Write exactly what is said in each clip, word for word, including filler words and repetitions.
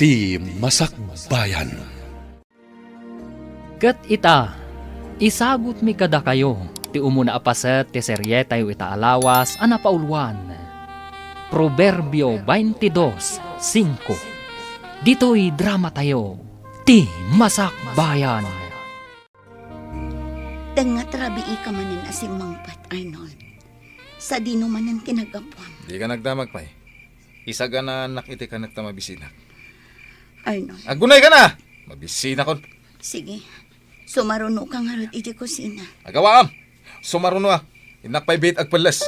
Ti Masakbayan. Ket ita, isagutmi kadakayo ti umuna a paset ti serietayo ita a lawas a napauluan, Proverbio twenty-two cinco. Ditoy dramatayo, Ti Masakbayan. Tengnga ti rabiika manen a simmangpet, Arnold. Sadino manen ti naggapuam? Dika nagdamag pay. Isaganaannak iti kanek ta mabisinak. Arnold. Agunayka na! Mabisinakon. Sige. Sumarunoka ngarud iti kusina. Agawaam! Sumarunoak. Innak pay biit agpelles.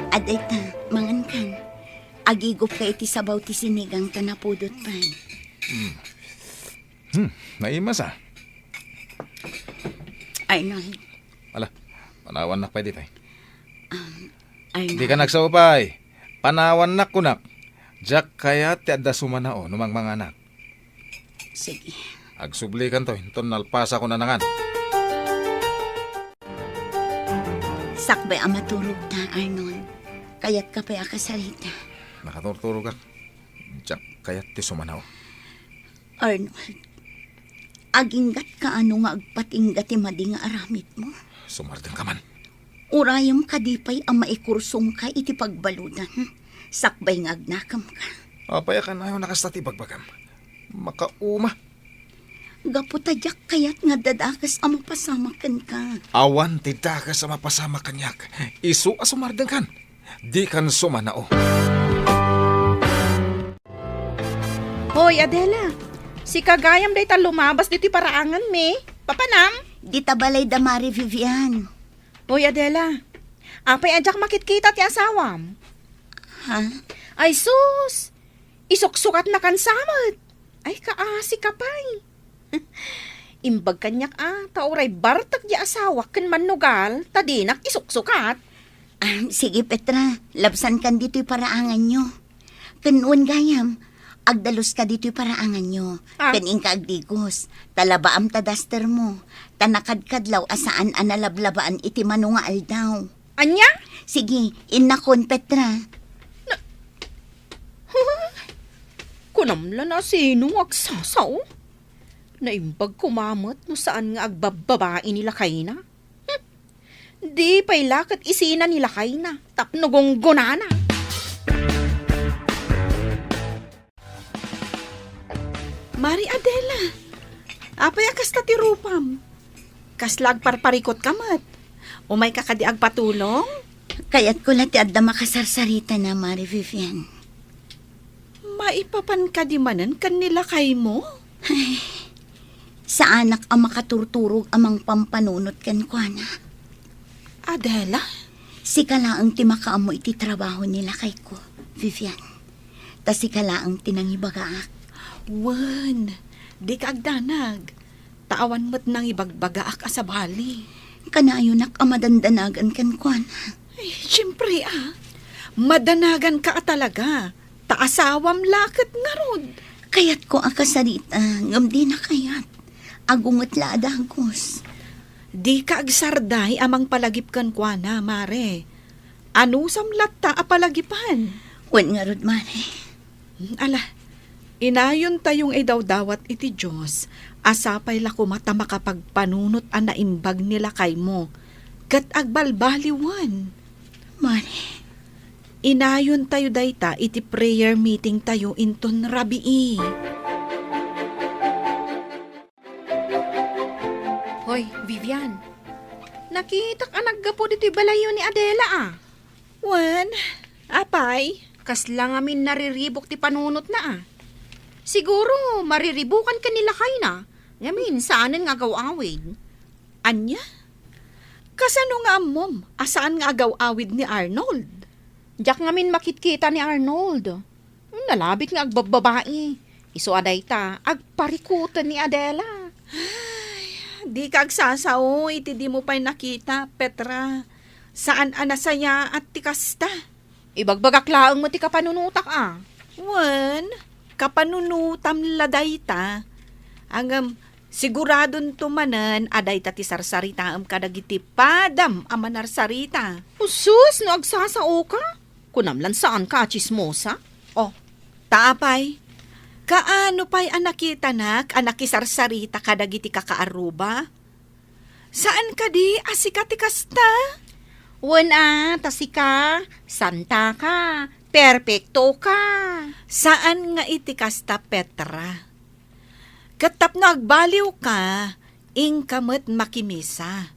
Adayta, mangankan. Agigupka iti sabaw ti sinigang ta napudot pay. Hmm. Hmm, naimasa. Arnold. Ala, panawannak pay ditoy. Um, Arnold. Dika nagsaupay. Panawannak kunak. Diak kayat ti adda sumanao no mangmanganak. Sige. Agsublikanto, inton nalpasakon a nangan. Sakbay a maturogta, Arnold. Kayatka pay a kasarita? Nakaturturogak. Diak kayat ti sumanao. Arnold, aginggatka ano nga agpatingga ti madi nga aramidmo? Sumardengka man. Urayem kadi pay a maikursongka iti pagbaludan, sakbay nga agnakemka. Apay a kanayon a kasta ti ibagbagam? Makauma. Gapu ta diak kayat nga adda dakes a mapasamak kenka. Awan ti dakes a mapasamak kaniak. Isu a sumardengkan. Dikan sumanao. Hoy, Adela. Sika gayam dayta lumabas ditoy paraanganmi. Papanam? Dita balay da Mari Vivian. Hoy, Adela. Apay a diak makitkita ti asawam? Ha? Ay sus! Isuksukatnakan sa met. Ay, kaasika pay. Imbag kaniak a, ta uray bartek ti asawak ken mannugal, ta dinak isuksukat. Ah, sige, Petra, labsankan ditoy paraanganyo. Ken wen gayam, agdaluska ditoy paraanganyo. Ah. Ken inka agdigos, ta labaam ta dastermo, ta nakadkadlaw a saan a nalablabaan iti mano nga aldaw. Ania? Sige, innakon, Petra. Na, kunam la no sino nga agsasao? Naimbag koma met no saan nga agbabbabai ni lakayna. Hmm. Di pay la ket isina ni lakayna tapno gunggonana. Mari Adela, apay a kasta ti rupam? Kasla agparparikutka met? Umayka kadi agpatulong? Kayatko la ti adda makasarsaritana, Mari Vivian. Maipapan kadi manen ken ni lakaymo? Ay, saanak a makaturturog a mangpampanunot kenkuana. Adela? Sika laeng ti makaammo iti trabaho ni lakayko, Vivian. Ta sika laeng ti nangibagaak. Wen, dika agdanag. Ta awan met nangibagbagaak a sabali. Kanayonak a madandanagan kenkuana. Ay, siempre, ah. Madanaganka a talaga. Ta asawam la ket ngarud. Kayatko a kasarita, ngem dina kayat. Agunget la a dagus. Dika agsarday a mangpalagip kenkuana, Mare. Anusam latta a palagipan? Wen ngarud, Mare. Hmm, ala, inayontayo nga idawdawat iti Dios a sapay la koma ta makapagpanunot a naimbag ni lakaymo ket agbalbaliwen. Mare. Inayontayo dayta iti prayer meetingtayo inton rabii. Hoy, Vivian. Nakitak a naggapu ditoy balayyo ni Adela, a. Wen, apay? Kasla ngamin nariribuk ti panunotna, a. Siguro, mariribukan ken ni lakayna. Ngamin, saanen nga agaw-awid. Ania? Kasano nga ammom a saan nga agaw-awid ni Arnold? Diak ngamin makitkita ni Arnold. Nalabit nga agbabbabai. Isu a dayta, agparikuten ni Adela. Ay, dika agsasao iti dimo pay nakita, Petra. Saan a nasayaat ti kasta. Ibagbagak laeng met ti kapanunotak, a. Wen, kapanunotam la dayta. Ngem, siguradonto manen a dayta ti sarsaritaem kadagiti padam a manarsarita. Usus, no agsasaoka? Kunam lan saanka a tsismosa? Oh, ta apay, kaano pay a nakitanak a nakisarsarita kadagiti kakaarruba? Saan kadi a sika ti kasta? Wen a, ta sika, santa ka, perpekto ka. Saan nga iti kasta, Petra. Ket tapno agbaliwka, inka met makimisa.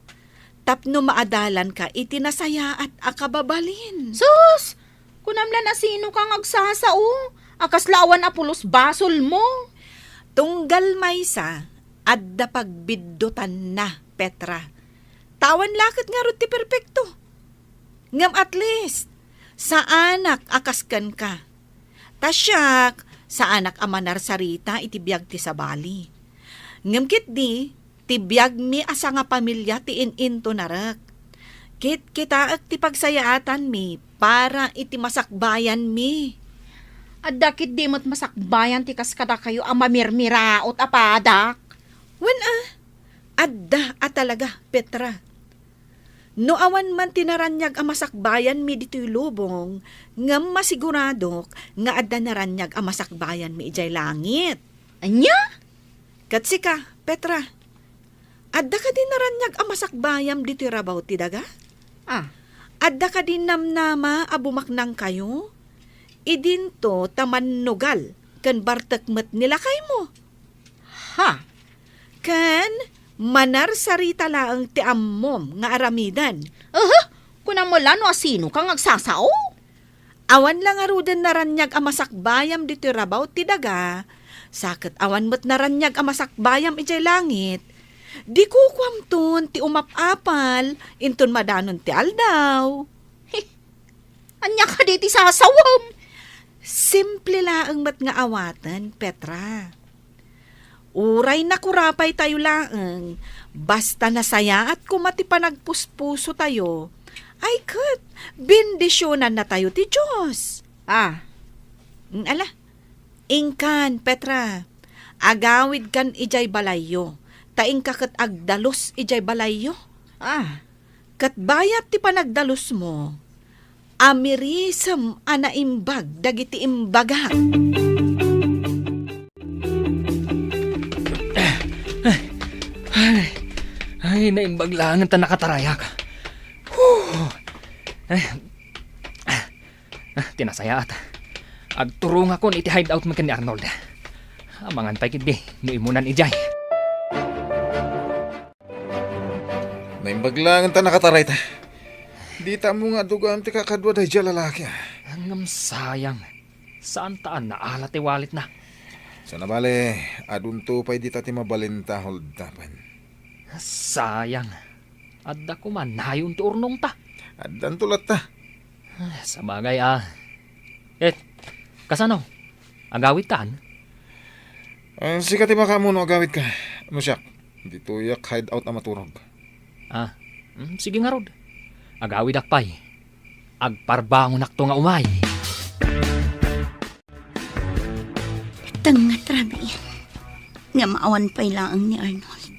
Tapno maadalanka iti nasayaat a kababalin. Sus! Kunam lan a sinoka nga agsasao, a kasla awan a pulos basolmo. Tunggal maysa, adda pagbiddutanna, Petra. Ta awan la ket ngarud ti perpekto. Ngem at least, saanak a kas kenka. Ta siak, saanak a manarsarita iti biag ti sabali. Ngem ketdi, ti biagmi a sangapamilia ti in-intonarek. Kitkitaek ti pagsayaatanmi para iti masakbayanmi. Adda ketdi met masakbayan ti kas kadakayo a mamirmiraot a padak? Wen a, adda a talaga, Petra. No awan man ti naraniag a masakbayanmi ditoy lubong, ngem masiguradok nga adda naraniag a masakbayanmi idiay langit. Ania? Ket sika, Petra, adda kadi naraniag a masakbayam ditoy rabaw ti daga? Ah. Adda kadi namnama a bumaknangkayo? Idinto ta mannugal ken bartek met ni lakaymo. Ha? Ken manarsarita laeng ti ammom nga aramiden. Aha! Kunam la no asinoka nga agsasao? Awan la ngaruden naraniag a masakbayam ditoy rabaw ti daga, sa ket awan met naraniag a masakbayam idiay langit. Di kukuamton ti umap-apal inton madanon ti aldaw. Ania kadi ti sasawem? Simple laeng met nga awaten, Petra. Uray nakurapaytayo laeng, basta nasayaat koma ti panagpuspusotayo, ay ket, bendisionannatayo ti Dios. Ah. Mm, ala, inkan, Petra, agawidkan idiay balayyo, ta inka ket agdalus idiay balayyo. Ah. Ket bayat ti panagdalusmo, amirisem a naimbag dagiti imbagak. Ay, ay, naimbag laengen ta nakatarayak. Huh. Ay, ah, ti nasayaat. Agturongakon iti hideout mi ken ni Arnold. Amangan pay ketdi no immunan idiay. Naimbag laengen ta nakatarayta. Dita ammo nga adugam ti kakadua daydiay a lalaki, a. Ngem sayang, saanta a naala ti walletna. Sana bale, adunto pay dita ti mabalinta, Hold, tapen. Sayang, adda koma nayon ti urnongta. Addanto latta. Ah, sabagay, a. Ket, kasano? Agawidkan? Eh, sika ti makaammo no agawidka. No siak, ditoyak hideout a maturog. Ah, mm, sige ngarud. Agawidak pay. Agparbangonakto nga umay. Tengnga ti rabii. Ngem awan pay laeng ni Arnold.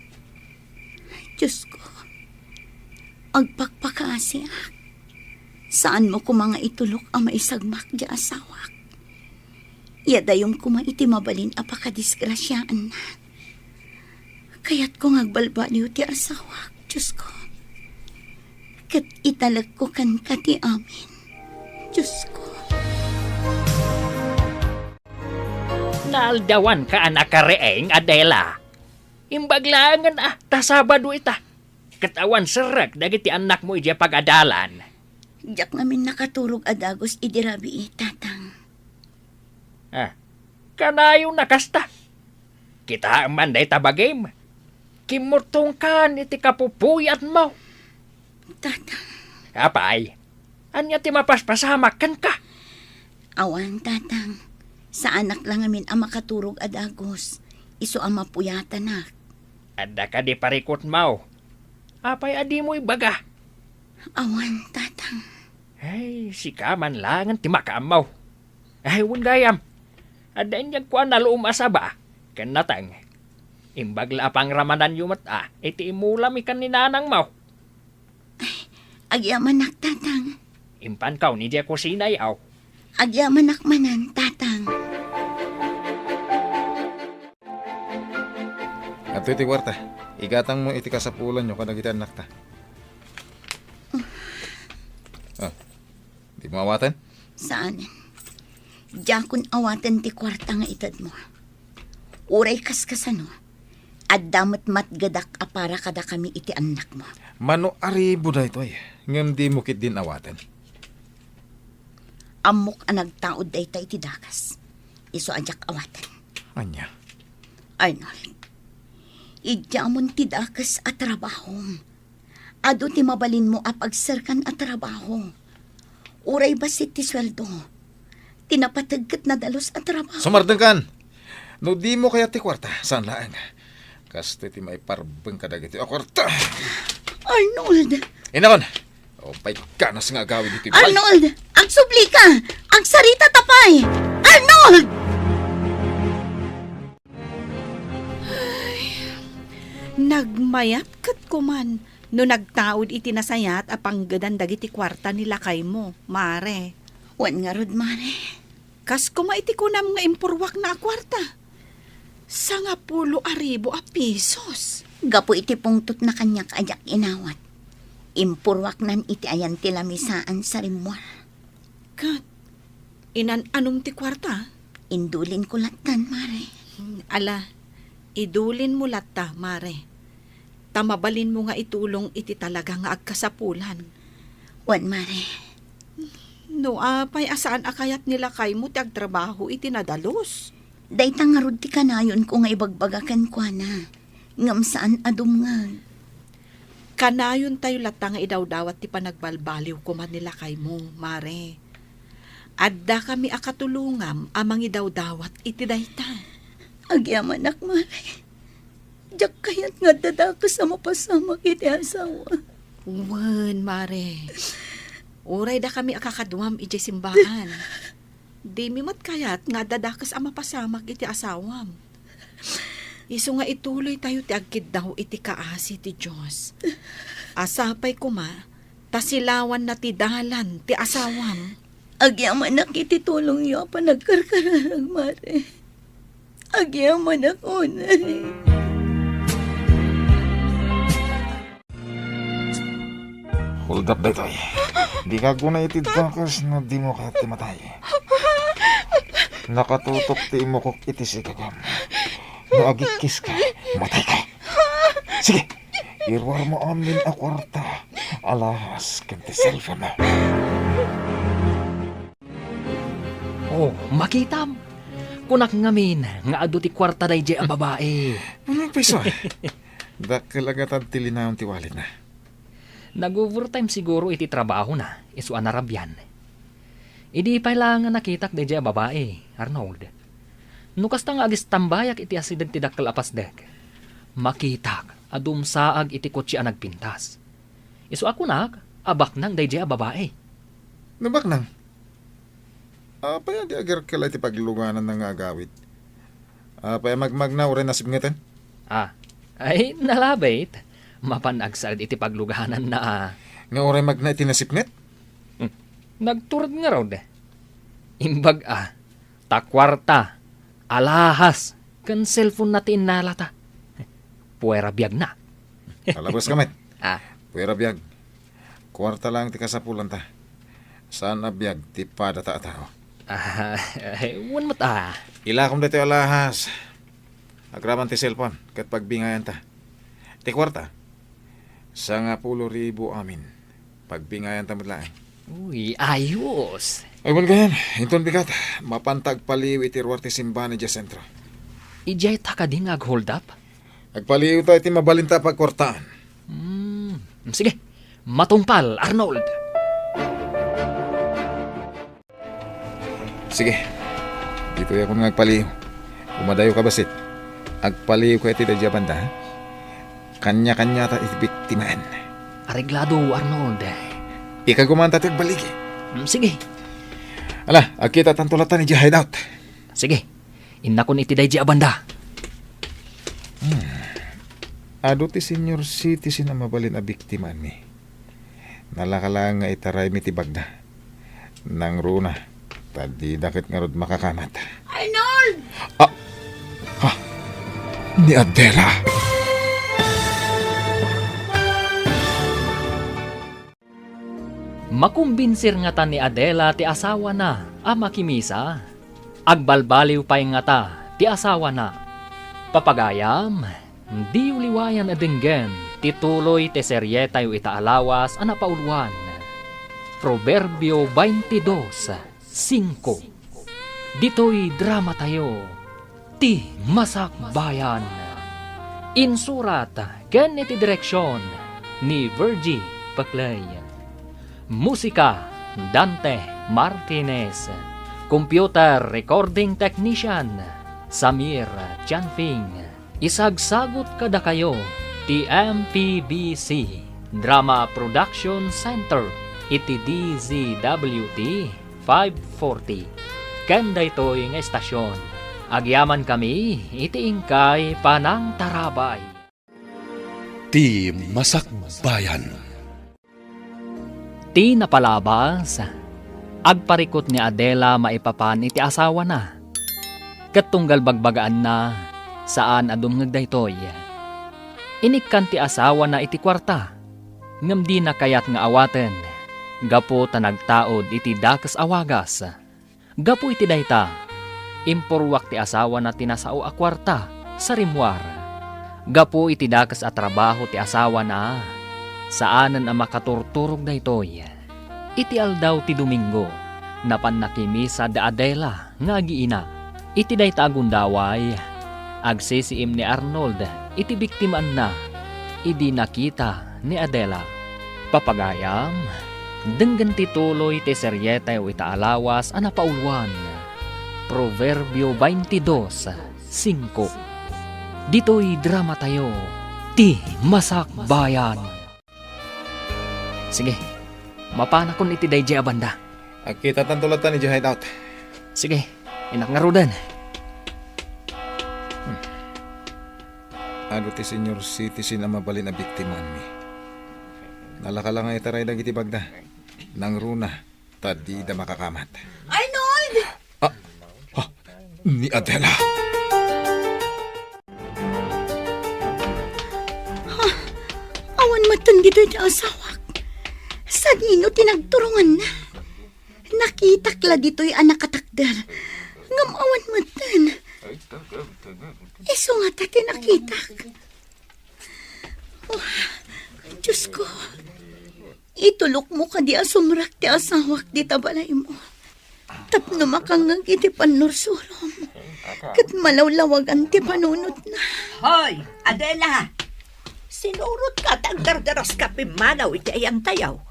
Diosko, agpakpakaasiak. Saanmo koma nga itulok a maisagmak ti asawak. Iadayom koma iti mabalin a pakadisgrasiaanna. Kayatko nga agbalbaliw ti asawak, Diosko. Ket italekko kenka ti amin, Diosko. Naaldawanka a nakariing, Adela. Imbag laengen a ta Sabado ita. Ket awan serrek dagiti annakmo idiay pagadalan. Diak ngamin nakaturog a dagus idi rabii, Tatang. Ah, kanayon a kasta. Kitaem man dayta bagim. Kimmutongkan iti kapupuyatmo. Tatang. Apay, ania ti mapaspasamak kenka? Awan, Tatang. Saanak la ngamin a makaturog a dagus. Isu a mapuyatanak. Adda kadi parikutmo? Apay a dimo ibaga? Awan, Tatang. Ay, sika man laengen ti makaammo. Ay, wen gayam. Adda inyagko a nalum a saba ken nateng. Imbag la a pangramananyo met a iti immulami ken ni nanangmo. Ay, agyamanak, Tatang. Impankaw idiay kusinay, aw. Agyamanak manen, Tatang. Adtoy ti kuarta. Igatangmo iti kasapulanyo kadagiti annakta. Ah, dimo awaten? Saan? Diakon awaten ti kuarta nga itedmo. Uray kaskasano, adda met matgedak a para kadakami iti annakmo. Mano a ribu daytoy, ngem dimo ketdin awaten. Ammok a nagtaud dayta iti dakes. Isu a diak awaten. Ania? Arnold, idiamon ti dakes a trabahom. Adu ti mabalinmo a pagserkan a trabaho. Uray bassit ti sueldo, ti napateg ket nadalus a trabaho. Sumardengkan! No dimo kayat ti kuarta, saan laeng. Kastoy ti maiparbeng kadagiti a kuarta. Arnold! Inakon! O, pay ganas nga agawid iti bay. Arnold! Agsublika! Agsarita ta pay! Arnold! Ay, nagmayat ket kuman no nagtaud iti nasayaat a panggedan dagiti kuarta ni lakaymo, Mare. Wen ngarud, Mare. Kas koma iti kunam nga impurwakna a kuarta. Sangapulo a ribu a pisos. Gapu iti pungtotna kaniak a diak inawat, impurwaknan iti ayan ti lamisaan sa rimmuar. Ket inan-anom ti kuarta? Indulinko lattan, Mare. Hmm, ala, idulinmo latta, Mare. Ta mabalinmo nga itulong iti talaga nga agkasapulan. Wen, Mare. No apay a saan a kayat ni lakaymo ti agtrabaho iti nadalus? Dayta ngarud ti kanayonko nga ibagbaga kenkuana, ngem saan a dumngeg. Kanayontayo latta nga idawdawat ti panagbalbaliw koma ni lakaymo, Mare. Addakami a katulongam a mangidawdawat iti dayta. Agyamanak, Mare. Diak kayat nga adda dakes a mapasamak iti asawa. Wen, Mare. Uray dakami a kakaduam idiay simbaan. Dimi met kayat nga adda dakes a mapasamak iti asawam. Isu nga ituloytayo ti agkiddaw iti kaasi ti Dios. A sapay koma, ta silawanna ti dalan ti asawam. Agyamanak iti tulongyo a panagkarkararag, Mare. Agyamanak unay. Hold up daytoy. Dika aguna iti dakes no dimo kayat ti matay. Nakatutok ti imukok iti sigagam. No agikkiska, matayka. Sige, iruarmo amin a kuarta, alahas ken ti cellphone. Oh, makitam. Kunak ngamin nga adu ti kuarta daydiay a babai. Ano, piso? Dakkel a gatad ti linaon ti walletna. Nag-overtime siguro iti trabahona, isu a narabian. Idi pay la nga nakitak daydiay a babai, Arnold. No kasta nga agistambayak iti asideg ti dakkel a pasdek, makitak a dumsaag iti kotse a nagpintas. Isu a kunak a baknang daydiay a babai. No baknang? Apay a di agarkelay ti paglugananna nga agawid? Apay a magmagna uray nasipngeten? Ah, ay, nalabit. Mapan agsaed iti paglugananna, ah. Nga uray magna iti nasipnget? Hmm. Nagtured ngarud. Imbag, ah, ta kuarta, alahas, ken cellphone na ti innalata. Puera biagna. Palabas ka met. Ah. Puera biag. Kuarta lang ti kasapulanta. Saan a biag ti padata a tao. Ah, wen met, ah. Ilakom daytoy alahas. Agraman ti cellphone ket pagbingayanta. Ti kuarta, sangapulo ribu amin. Pagbingayanta met laeng. Uy, ayos. Ay, wen gayam, inton bigat, mapanta agpaliw iti ruar ti simbahan idiay sentro. Idiay ta kadi nga ag-hold up? Agpaliwta iti mabalinta a pagkuartaan. Hmm, sige. Matungpal, Arnold. Sige. Ditoy ako nga agpaliw. Umadayo ka, bassit. Agpaliw ka iti daydiay a banda, ha? Kanya-kanyata iti biktimaan. Areglado, Arnold. Ikaguman ta ti agbaligi. Hmm, sige. Ala, agkitatanto latta idiay hideout. Sige. Innakon iti daydiay a banda. Hmm. Adu ti senior citizen a mabalin a biktimaanmi. Nalaka laeng nga itaraymi ti bagna. Nangruna, ta dida ket ngarud makakamat. Arnold! Ah! Ha? Ni Adela! Makumbinsir ngata ni Adela ti asawana a makimisa? Agbalbaliw pay ngata ti asawana? Papagayam, diyo liwayan a denggen ti tuloy ti serietayo ita a lawas a napauluan, Proverbio twenty-two, singko. Ditoy dramatayo, Ti Masakbayan. Insurat ken iti direksion ni Virgie Paclay. Musika, Dante Martinez. Computer recording technician, Samir Chanfing. Isagsagut kadakayo ti M P B C Drama Production Center iti D Z W T five forty. Ken daytoy nga estasyon, agyamankami iti inkay panangtarabay. Ti Masakbayan. Ti napalabas, agparikut ni Adela maipapan iti asawana. Ket tunggal bagbagaanna, saan a dumngeg daytoy. Inikkan ti asawana iti kuarta, ngem dina kayat nga awaten, gapu ta nagtaud iti dakes a wagas. Gapu iti dayta, impurruak ti asawana ti nasao a kuarta sa rimmuar. Gapu iti dakes a trabaho ti asawana, saanen a makaturturog daytoy. Iti aldaw ti Domingo, napan nakimisa da Adela nga agiina. Iti dayta a gundaway, agsisiim ni Arnold iti biktimaenna idi nakita ni Adela. Papagayam, denggen ti tuloy ti serietayo ita a lawas a napauluan, Proverbio twenty-two, singko. Ditoy dramatayo, Ti Masakbayan. Sige, mapanakon iti daydiay a banda. Agkitatanto latta idiay hideout. Sige, innak ngaruden. Hmm. Adu ti senior citizen a mabalin a biktimaenmi. Nalaka la nga itaray dagiti bagda. Nangruna, ta dida makakamat. Arnold! Ah, ah, ni Adela. Ha? Awan metten ditoy ti asawak. Sadino ti nagturonganna? Nakitak la ditoy a nakatakder. Ngem awan metten. Isu ngata ti nakitak. Oh, Diosko, itulokmo kadi a sumrek ti asawak dita balaymo tapno makangngeg iti pannursurom ket malawlawagan ti panunotna. Hoy, Adela! Sinurotka ta agdardaraska pimmanaw iti ayantayo.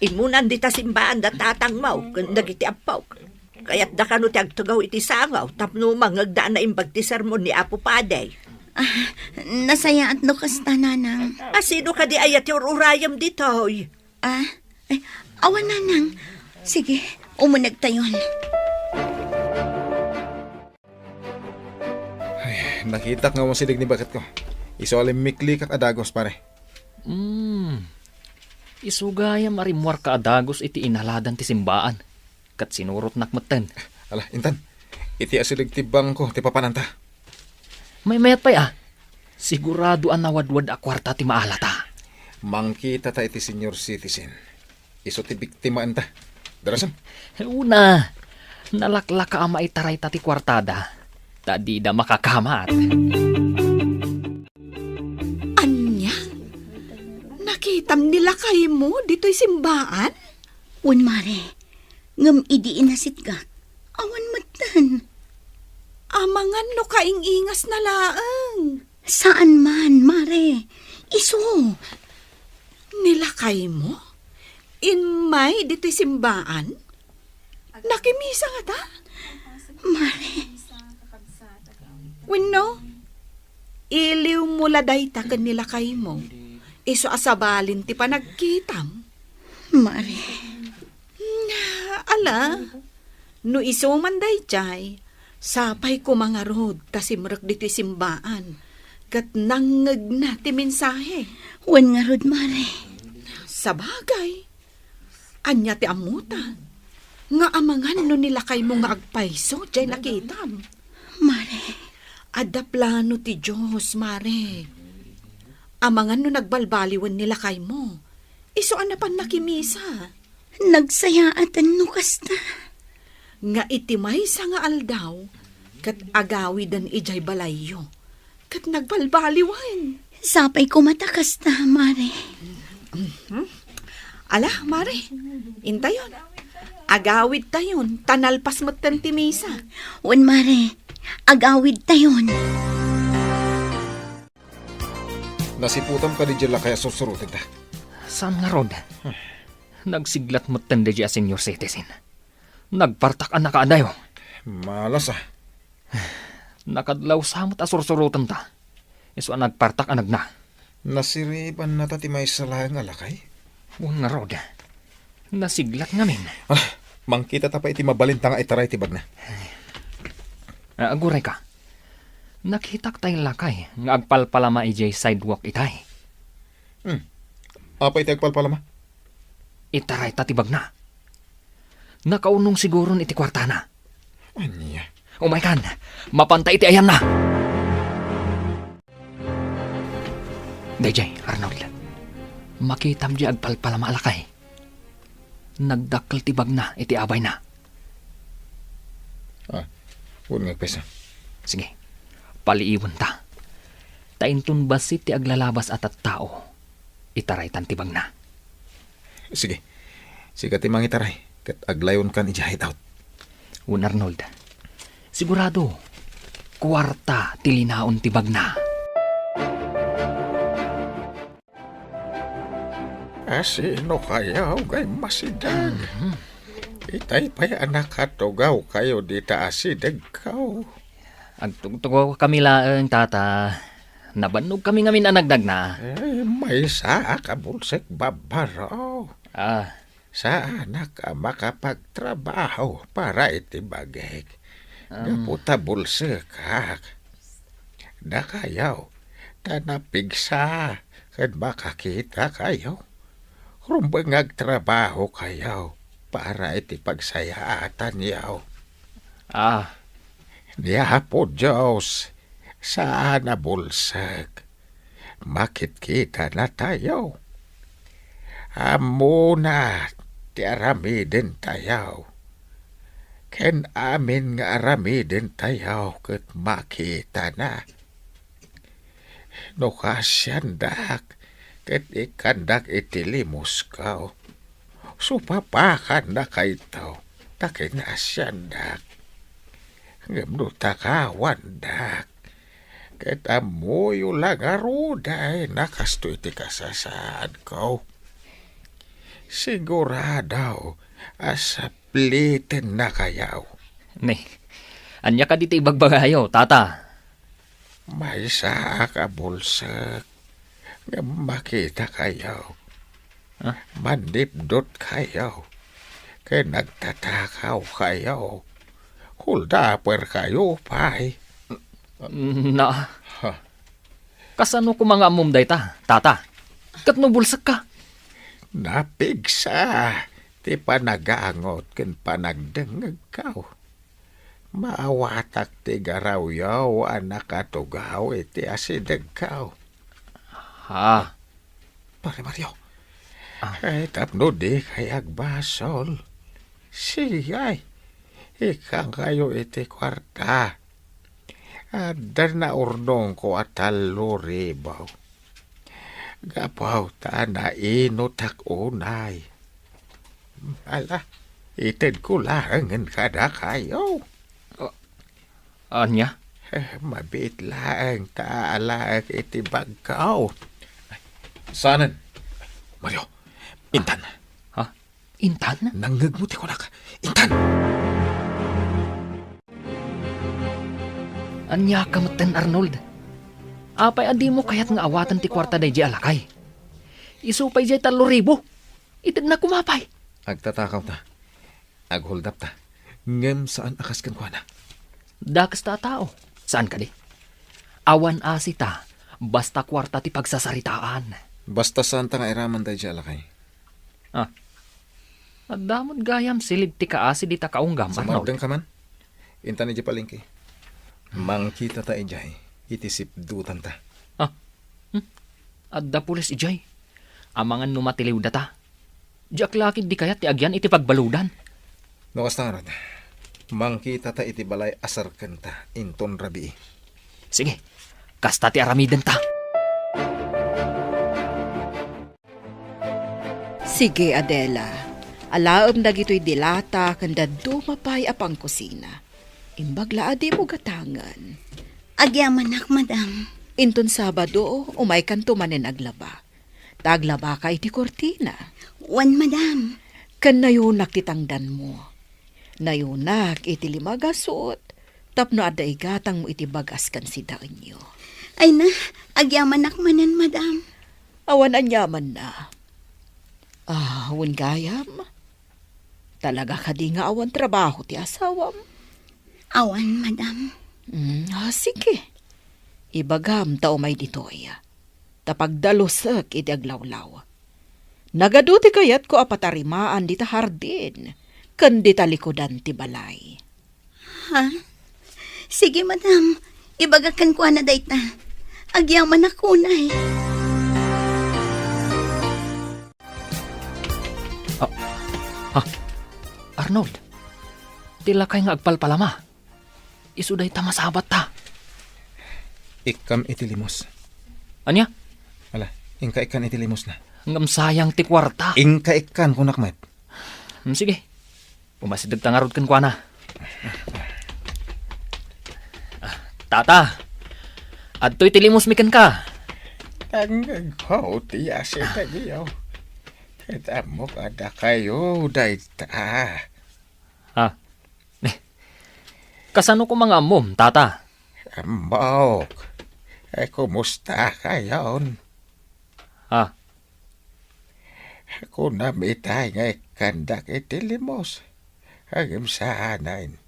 Immunan dita simbaan da tatangmo ken dagiti ampok. Kayatda kano ti agtugaw iti sangaw tapno mangngegda a naimbag ti sermon ni Apo Padi. Ah, nasayaat no kasta, Nanang. A, sino kadi aya ti ur-urayem ditoy? Ah, ay, awan, Nanang. Sige, umunegtayon. Ay, nakitak nga awan sideg ni baketko. Isu a limmiklikak a dagus, pare. Hmm. Isu gayam a rimmuarka a dagus iti inaladan ti simbaan. Ket sinurotnak metten. Ala, intan. Iti asideg ti bangko ti papananta. Maymayat pay a. Sigurado a nawadwad a kuarta ti maalata. Mangkitata iti senior citizen. Isu ti biktimaenta. Darasem. Una, nalaklaka a maitarayta ti kuartada. Ta dida makakamat. Ania? Nakitam ni lakaymo ditoy simbaan? Wen, Mare. Ngem idi inasitgak, awan metten. Amangan no kaing-ingasna laeng. Saan man, Mare. Isu. Ni lakaymo? Immay ditoy simbaan? Nakimisa ngata? Mare. Wenno, iliwmo la dayta ken ni lakaymo. Isu a sabalin ti panagkitam. Mare. Ala, no isu man daydiay, sapay koma ngarud ta simrek ditoy simbaan, ket nangngegna ti mensahe. Wen ngarud, Mare. Sabagay, ania ti ammota? Nga amangan no ni lakaymo nga agpayso, jay nakitam. Mare. Adda plano ti Dios, Mare. Amangan no nagbalbaliwen ni lakaymo. Isu a napan nakimisa. Nagsayaatan no kasta. Nga iti maysa nga aldaw, ket agawiden idiay balayyo. Ket nagbalbaliwen. Sapay koma ta kasta, Mare. Mhm. Ala, Mare, intayon. Agawidtayon, ta nalpas metten ti misa. Wen, Mare, agawidtayon. Nasiputam kadi diay lakay a sursurotenta? Saan ngarud? Nagsiglat metten daydiay a senior citizen. Nagpartak a nakaadayo. Malas a. Nakadlaw sa met a sursurotenta. Isu a nagpartak a nagna. Nasiribannata ti maysa laeng a lakay? Wen ngarud. Nasiglat ngamin. Ah, mangkitata pay iti mabalinta nga itaray ti bagna. Ah, aguray ka. Nakitak tay lakay nga agpalpalama idiay sidewalk itay. Hmm. Apay ti agpalpalama? Itarayta ti bagna. Nakaunong siguron iti kuartana. Ania? Umaykan, mapanta iti ayanna. Daydiay, Arnold. Makitam diay agpalpalama a lakay. Nagdakkel ti bagna iti abayna. Ah, wen nga agpayso. Sige, paliiwenta. Ta inton bassit ti aglalabas a tattao, itaraytan ti bagna. Sige. Sika ti mangitaray, ket aglayonkan idiay hideout. Wen Arnold, sigurado, kuarta ti linaon ti bagna. Asino kayo ngay masideg? Mhm. Itay pay a nakatugaw kayo dita asideg kaw. Agtugtugaw kami laeng, tata. Nabannog kami ngamin a nagdagna. Eh, maysa a kabulsek babbaro. Ah. Saanak a makapagtrabaho para iti bagik. Um. Gapu ta bulsekak. Dakayo, ta napigsa ken makakita kayo. Rumbeng nga agtrabaho kayo para iti pagsayaatanyo. Ah. Ni Apo Dios, saan a bulsek. Makitkita na tayo. Ammona ti aramiden tayo. Ken amin nga aramiden tayo ket makita na. No kaasiandak, ket ikkandak iti limusko. Supapakan na kayto, ta kinasiandak. Ngem no takawandak, ket ammoyo la ngaruden a kastoy ti kasasaadko. Sigurado a sapliten na kayo. Ne, ania kadi ti ibagbagayo, tata? Maysa a kabulsek nga makita kayo. Ah? Manipdot kayo. Ken nagtatakaw kayo. Huldaper kayo pay. Na. Ha? Kasano koma nga ammom dayta, tata? Ket no bulsekka? Napigsa ti panagangot ken panagdengngegko. Maawatak ti garawyo a nakatugaw iti asidegko. Ha? Pare Mario. Ah. Ay, tapno di kay agbasol. Sige, ikkan kayo iti kuarta. Adda naurnongko a tallo ribu. Gapu ta nainutak unay. Ala, itedko laengen kadakayo. Ah, ania? Eh, mabiit laeng ta alaek iti bagko. Saanen? Mario, intan. Ha? Intan? Nangngegmo ti kunak. Intan! Ania ka metten, Arnold? Apay a dimo kayat nga awaten ti kuarta daydiay a lakay? Isu pay diay tallo ribu. Itedna koma pay. Agtatakaw ta. Aghuldap ta. Ngem saan a kas kenkuana. Dakes ta a tao. Saan kadi? Awan asi ta, basta kuarta ti pagsasaritaan. Basta saan ta nga iraman daydiay a lakay. Ah. Adda met gayam silid ti kaasi dita kaunggam, Arnold. Sumardengka man. Intan idiay palengke. Mangkitata idiay iti sipdutanta. Ah, hmm? Adda pulis idiay. Amangan no matiliwdata. Diak la ketdi kayat ti agyan iti pagbaludan. No kasta ngarud, mangkitata iti balay a serkenta inton rabii. Sige, kasta ti aramidenta. Sige, Adela. Alaem dagitoy dilata ken dadduma pay a pangkusina. Imbag la a dimo gatangen. Agyamanak, madam. Inton Sabado, umaykanto manen aglaba. Ta aglabaka iti kurtina. Wen, madam. Ken nayonak ti tangdanmo. Nayonak iti lima a gasut, tapno adda igatangmo iti bagas ken sidaenyo. Ay na, agyamanak manen, madam. Awan aniamanna. Ah, wen gayam. Talaga kadi nga awan trabaho ti asawam? Awan, madam. Mm, ah, sige. Ibagam ta umay ditoy. Ta pagdalusek iti aglawlaw. Nagadu ti kayatko a patarimaan dita hardin ken dita likudan ti balay. Ha? Sige, madam. Ibagak kenkuana dayta. Agyamanak unay. Ah, ah, Arnold, ti lakay nga agpalpalama. Isu dayta masabatta. Ikkam iti limos. Ania? Ala, inka ikkan iti limos na. Ngem sayang ti kuarta. Inka ikkan, kunak met. Hmm, sige. Pumasidegta ngarud kenkuana. Ah, tata, adtoy ti limosmi kenka. Tangngegko ti asi dagitoy. Ket ammok a dakayo dayta. Ah. Eh, kasano koma nga ammom, tata? Ammok. Eh, kumusta kayon? Ah. Kunam itay nga ikkandak iti limos. Ngem saanen.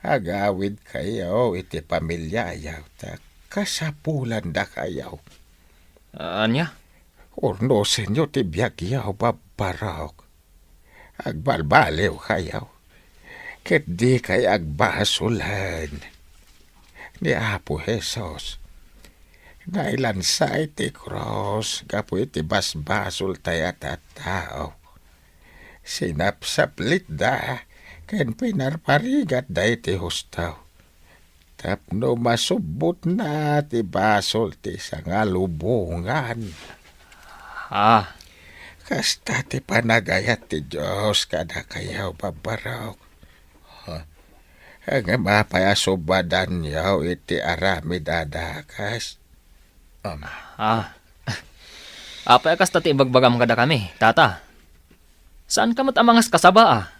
Agawidkayo iti pamiliayo, ta kasapulanda kayo. Ania? Urnosenyo ti biagyo, babbarok. Agbalbaliwkayo, ket dikay agbasolen. Ni Apo Jesus, nailansa iti krus gapu iti basbasoltayo a tattao. Sinapsaplitda ken pinarparigatda iti husto. Tapno masubbotna ti basol ti sangalubongan. Ah. Kasta ti panagayat ti Dios kadakayo, babbarok. Ha? Ngem apay a subadanyo iti aramid a dakes? Am. Ah. Apay a kasta ti ibagbagam kadakami, tata? Saanka met a mangaskasaba, a?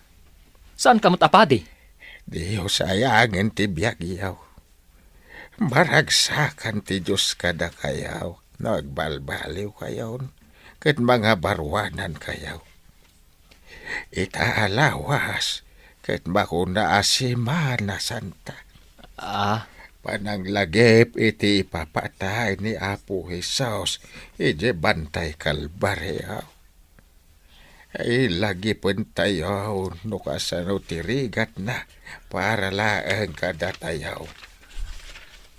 Saanka met a padi? Dios ayangen ti biagyo. Maragsakan ti Dios kadakayo no agbalbaliwkayon ket mangabaruanankayo. Ita a lawas ket makuna a Semana Santa. Ah. Pananglagip iti ipapatay ni Apo Jesus idiay bantay Kalbario. Ilagipentayo no kasano ti rigatna para laeng kadatayo.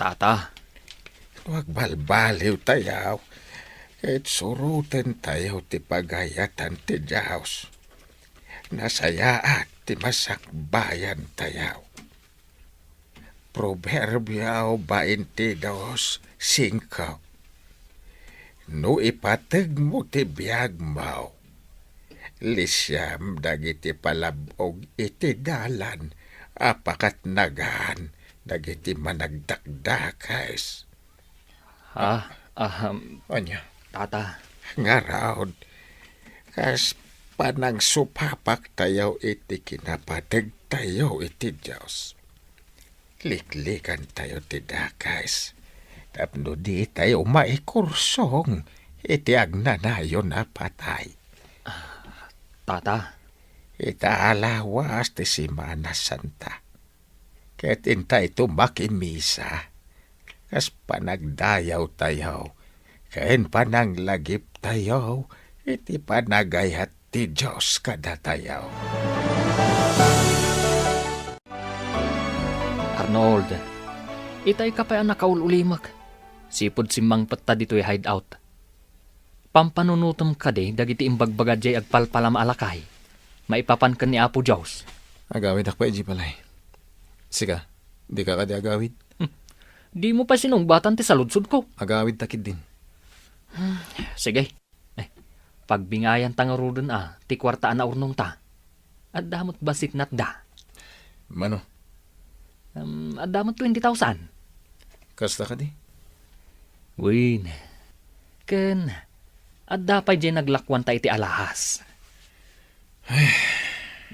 Tata. No agbalbaliwtayo, ket surotentayo ti pagayatan ti Dios. Nasayaat ti masakbayantayo. Proverbio twenty-two cinco. No ipategmo ti biagmo, lisiam dagiti palab-og iti dalan a pakatnagan dagiti managdakdakes. Ah, ahem. Ania? Tata. Ngarud, kas panangsupapaktayo iti kinapategtayo iti Dios, liklikantayo ti dakes tapno ditayo maikursong iti agnanayon a patay. Ah, Tata. Ita a lawas ti Semana Santa. Ket intayto makimisa, kas panagdayawtayo, ken pananglagiptayo iti panagayat ti Dios kadatayo. Arnold, itay ka pay a nakaul-ulimek. Sipud simmangpetta ditoy hideout. Pampanunotem kadi dagiti imbagbaga diay agpalpalama a lakay maipapan ken ni Apo Dios. Agawidak pay idiay balay. Sika, dika kadi agawid? Hmm. Dimo pay sinungbatan ti saludsodko. Agawidta ketdin. Hmm, sige. Eh, pagbingayanta ngaruden a ti kuarta a naurnongta. Adda met bassit natda. Mano? Um, adda met twenty thousand. Kasta kadi? Wen. Ken, adda pay diay naglakuanta iti alahas. Ay.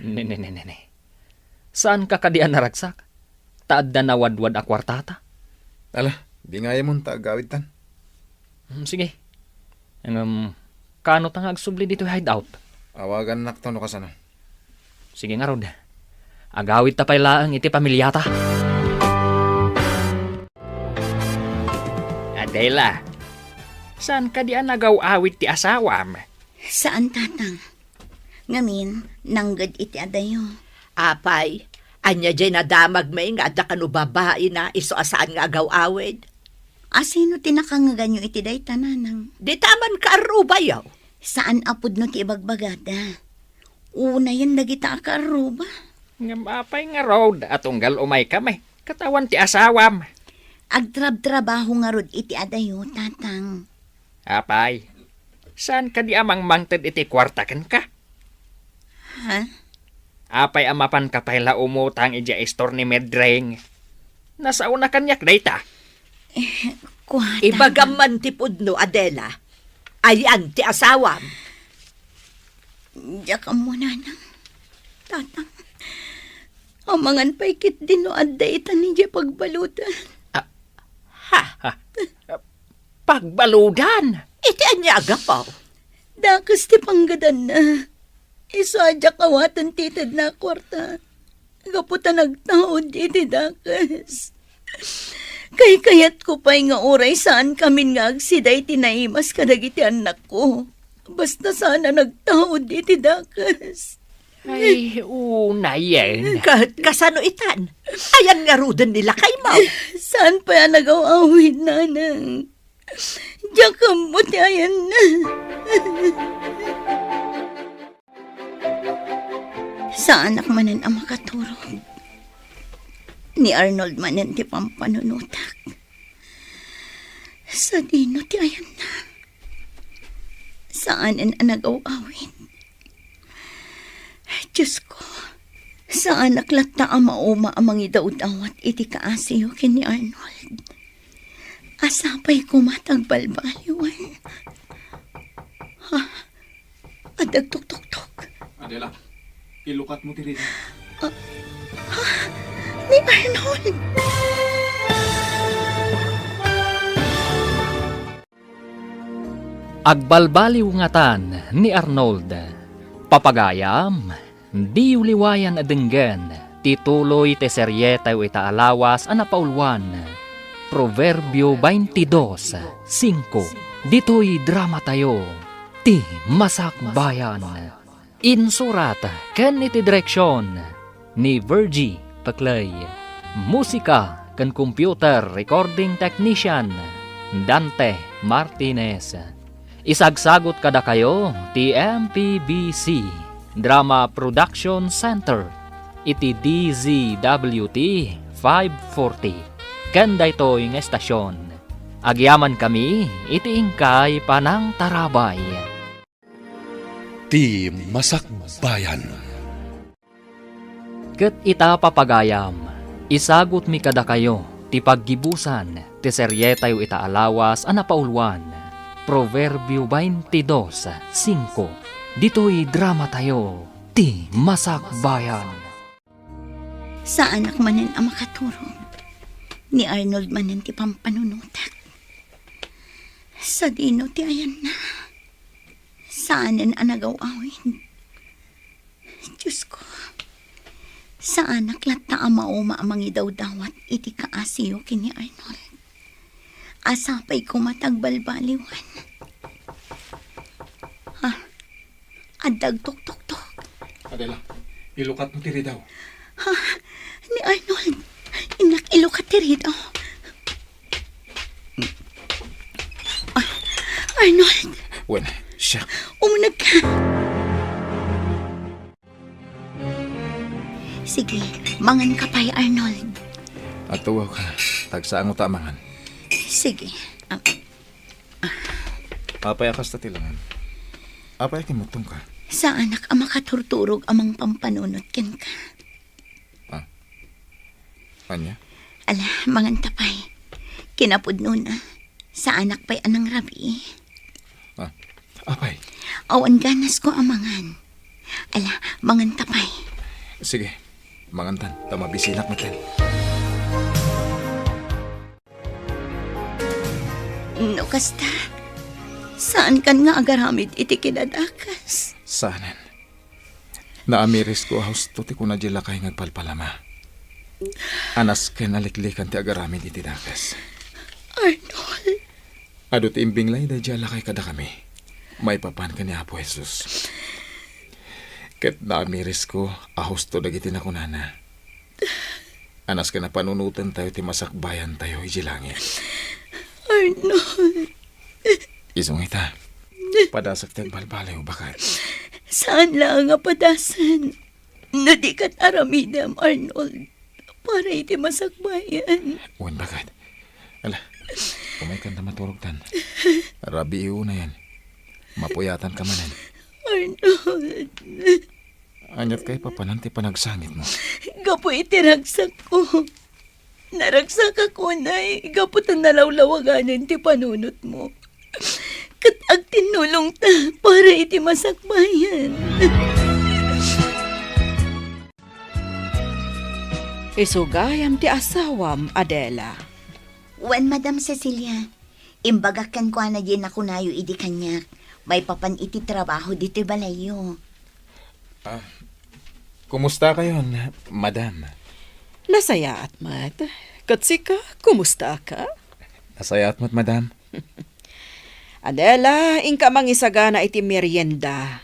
Ne, ne, ne, ne, ne. Saanka kadi a naragsak? Ta adda nawadwad a kuartata. Ala, bingayamon ta agawidtan. Hmm, sige. Ngem, kano ta nga agsubli ditoy hideout? Awagannakto no kasano. Sige ngarud. Agawidta pay laeng iti pamiliata. Adela, saan kadi a nagaw-awid ti asawam? Saan, Tatang. Ngamin, nangged iti adayo. Apay, ania diay nadamagmi nga adda kano babaina isu a saan nga agaw-awid? A sino ti nakangngeganyo iti dayta, Nanang? Dita a mankaarrubayo. Saan a pudno ti ibagbagada. Unayen dagita a kaarruba. Ngem apay ngarud a tunggal umaykami ket awan ti asawam? Agtrabtrabaho ngarud iti adayo, Tatang. Apay, saan kadi a mangmangted iti kuarta kenka? Ha? Apay a mapanka pay la umutang idiay istor ni Medring? Nasaona kaniak dayta. Eh, kuata. Ibagam man ti pudno, Adela. Ayan ti asawam. Diak ammo, Nanang. Tatang. Amangan pay ketdi no adda ita idiay pagbaludan. Ah, ha? Ha? Pagbaludan? Iti ania a gapu? Dakes ti panggadanna. Isu a diak awaten ti itedna a kuarta. Gapu ta nagtaud iti dakes. Kaykayatko pay nga uray saankamin nga agsida iti naimas kadagiti annakko. Basta saan a nagtaud iti dakes. Ay, unayen. Ka-, kasano itan? Ayan ngaruden ni lakaymo? Saan pay a nagaw-awid, Nanang? Diak ammo ti ayanna. Saanak manen a makaturog. Ni Arnold manen ti pampanunotak. Sadino ti ayanna? Saanen a nagaw-awid. Diosko, saanak latta a mauma a mangidawdawat iti kaasiyo ken ni Arnold. A sapay koma ta agbalbaliwan. Ha? Adda agtuktoktok. Adela, ilukatmo ti rida. Ah, ha? Ni Arnold! Agbalbaliw ngatan ni Arnold. Papagayam, diyo liwayan a denggen ti tuloy ti serietayo ita a lawas a napauluan, Proverbio twenty-dos cinco. Ditoy dramatayo, Ti Masakbayan. Insurat ken iti direksion ni Virgie Peclay. Musika ken computer recording technician, Dante Martinez. Isagsagut kadakayo ti M P B C Drama Production Center iti D Z W T five forty. Ken daytoy nga estasion, agyamankami iti inkay panangtarabay. Ti Masakbayan. Ket ita, papagayam, isagutmi kadakayo ti paggibusan ti serietayo ita a lawas a napauluan, Proverbio twenty-dos cinco, ditoy dramatayo, Ti Masakbayan. Saanak manen a makaturog. Ni Arnold manen ti pampanunotak. Sadino ti ayanna? Saanen a nagaw-awid. Diosko, saanak latta a mauma a mangidawdawat iti kaasiyo ken ni Arnold. A sapay koma ta agbalbaliwan. Ha? Adda agtuktoktok. Adela, ilukatmo ti ridaw. Ha? Ni Arnold. Innak ilukat ti ridaw. Ah, Arnold. Wen, siak. Umuneg ka. Sige, mangan ka pay, Arnold. Agtugaw ka. Tagsaango ta a mangan. Sige. Ah, Apay a kasta ti langan? Apay a kimmutongka? Saanak a makaturturog a mangpampanunot kenka. Ah. Ania? Ala, mangan ta pay. Kinapudnona, saanak pay a nangrabii. Ah, apay? Awan ganasko a mangan. Ala, mangan ta pay. Sige, mangantan, ta mabisinak metten. No kasta, saankan nga agaramid iti kinadakes? Saanen. Naamirisko a husto ti kuna diay lakay nga agpalpalama. Anasken a liklikan ti agaramid iti dakes. Arnold. Adu ti imbinglay daydiay a lakay kadakami, maipapan ken ni Apo Jesus. Ket naamirisko a husto dagiti nakunana. Anasken a panunotentayo ti masakbayantayo idiay langit. Arnold. Isu nga ita, padasek ti agbalbaliw, baket. Saan laeng a padasen no di ket aramidem, Arnold, para iti masakbayan. Wen, baket. Ala, umaykan ta maturogtan. Rabii unayen. Mapuyatanka manen. Arnold. Aniat kay papanan ti panagsangitmo? Gapu iti ragsakko. Naragsakak unay gapu ta nalawlawaganen ti panunotmo. Ket agtinnulongta para iti masakbayan. Isu gayam ti asawam, Adela. Wen, Madam Cecilia. Imbagak kenkuana diay nakunayo idi kaniak, maipapan iti trabaho ditoy balayyo. Ah, kumustakayon, madam? Nasayaat met. Ket sika, kumustaka? Nasayaat met, madam. Adela, inka mangisagana iti merienda.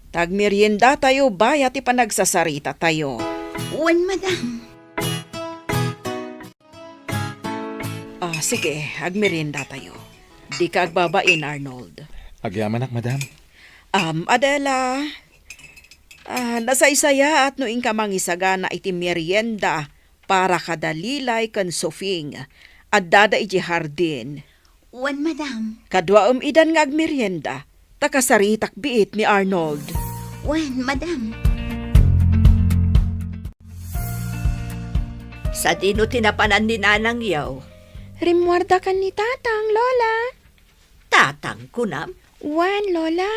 Ta agmeriendatayo bayat ti panagsasarita tayo. Wen, madam. Ah, sige, agmeriendatayo. Dika agbabain, Arnold. Agyamanak, madam. Am, Adela. Ah, nasaysayaat no inka mangisagana iti merienda para kada Lilay ken Sofing. Addada idiay hardin. Wen, madam. Kaduaem idan nga agmerienda, ta kasaritak biit ni Arnold. Wen, madam. Sadino ti napanan ni nanangyo? Rimmuarda ken ni tatang, Lola. Tatang, kunam? Wen, Lola.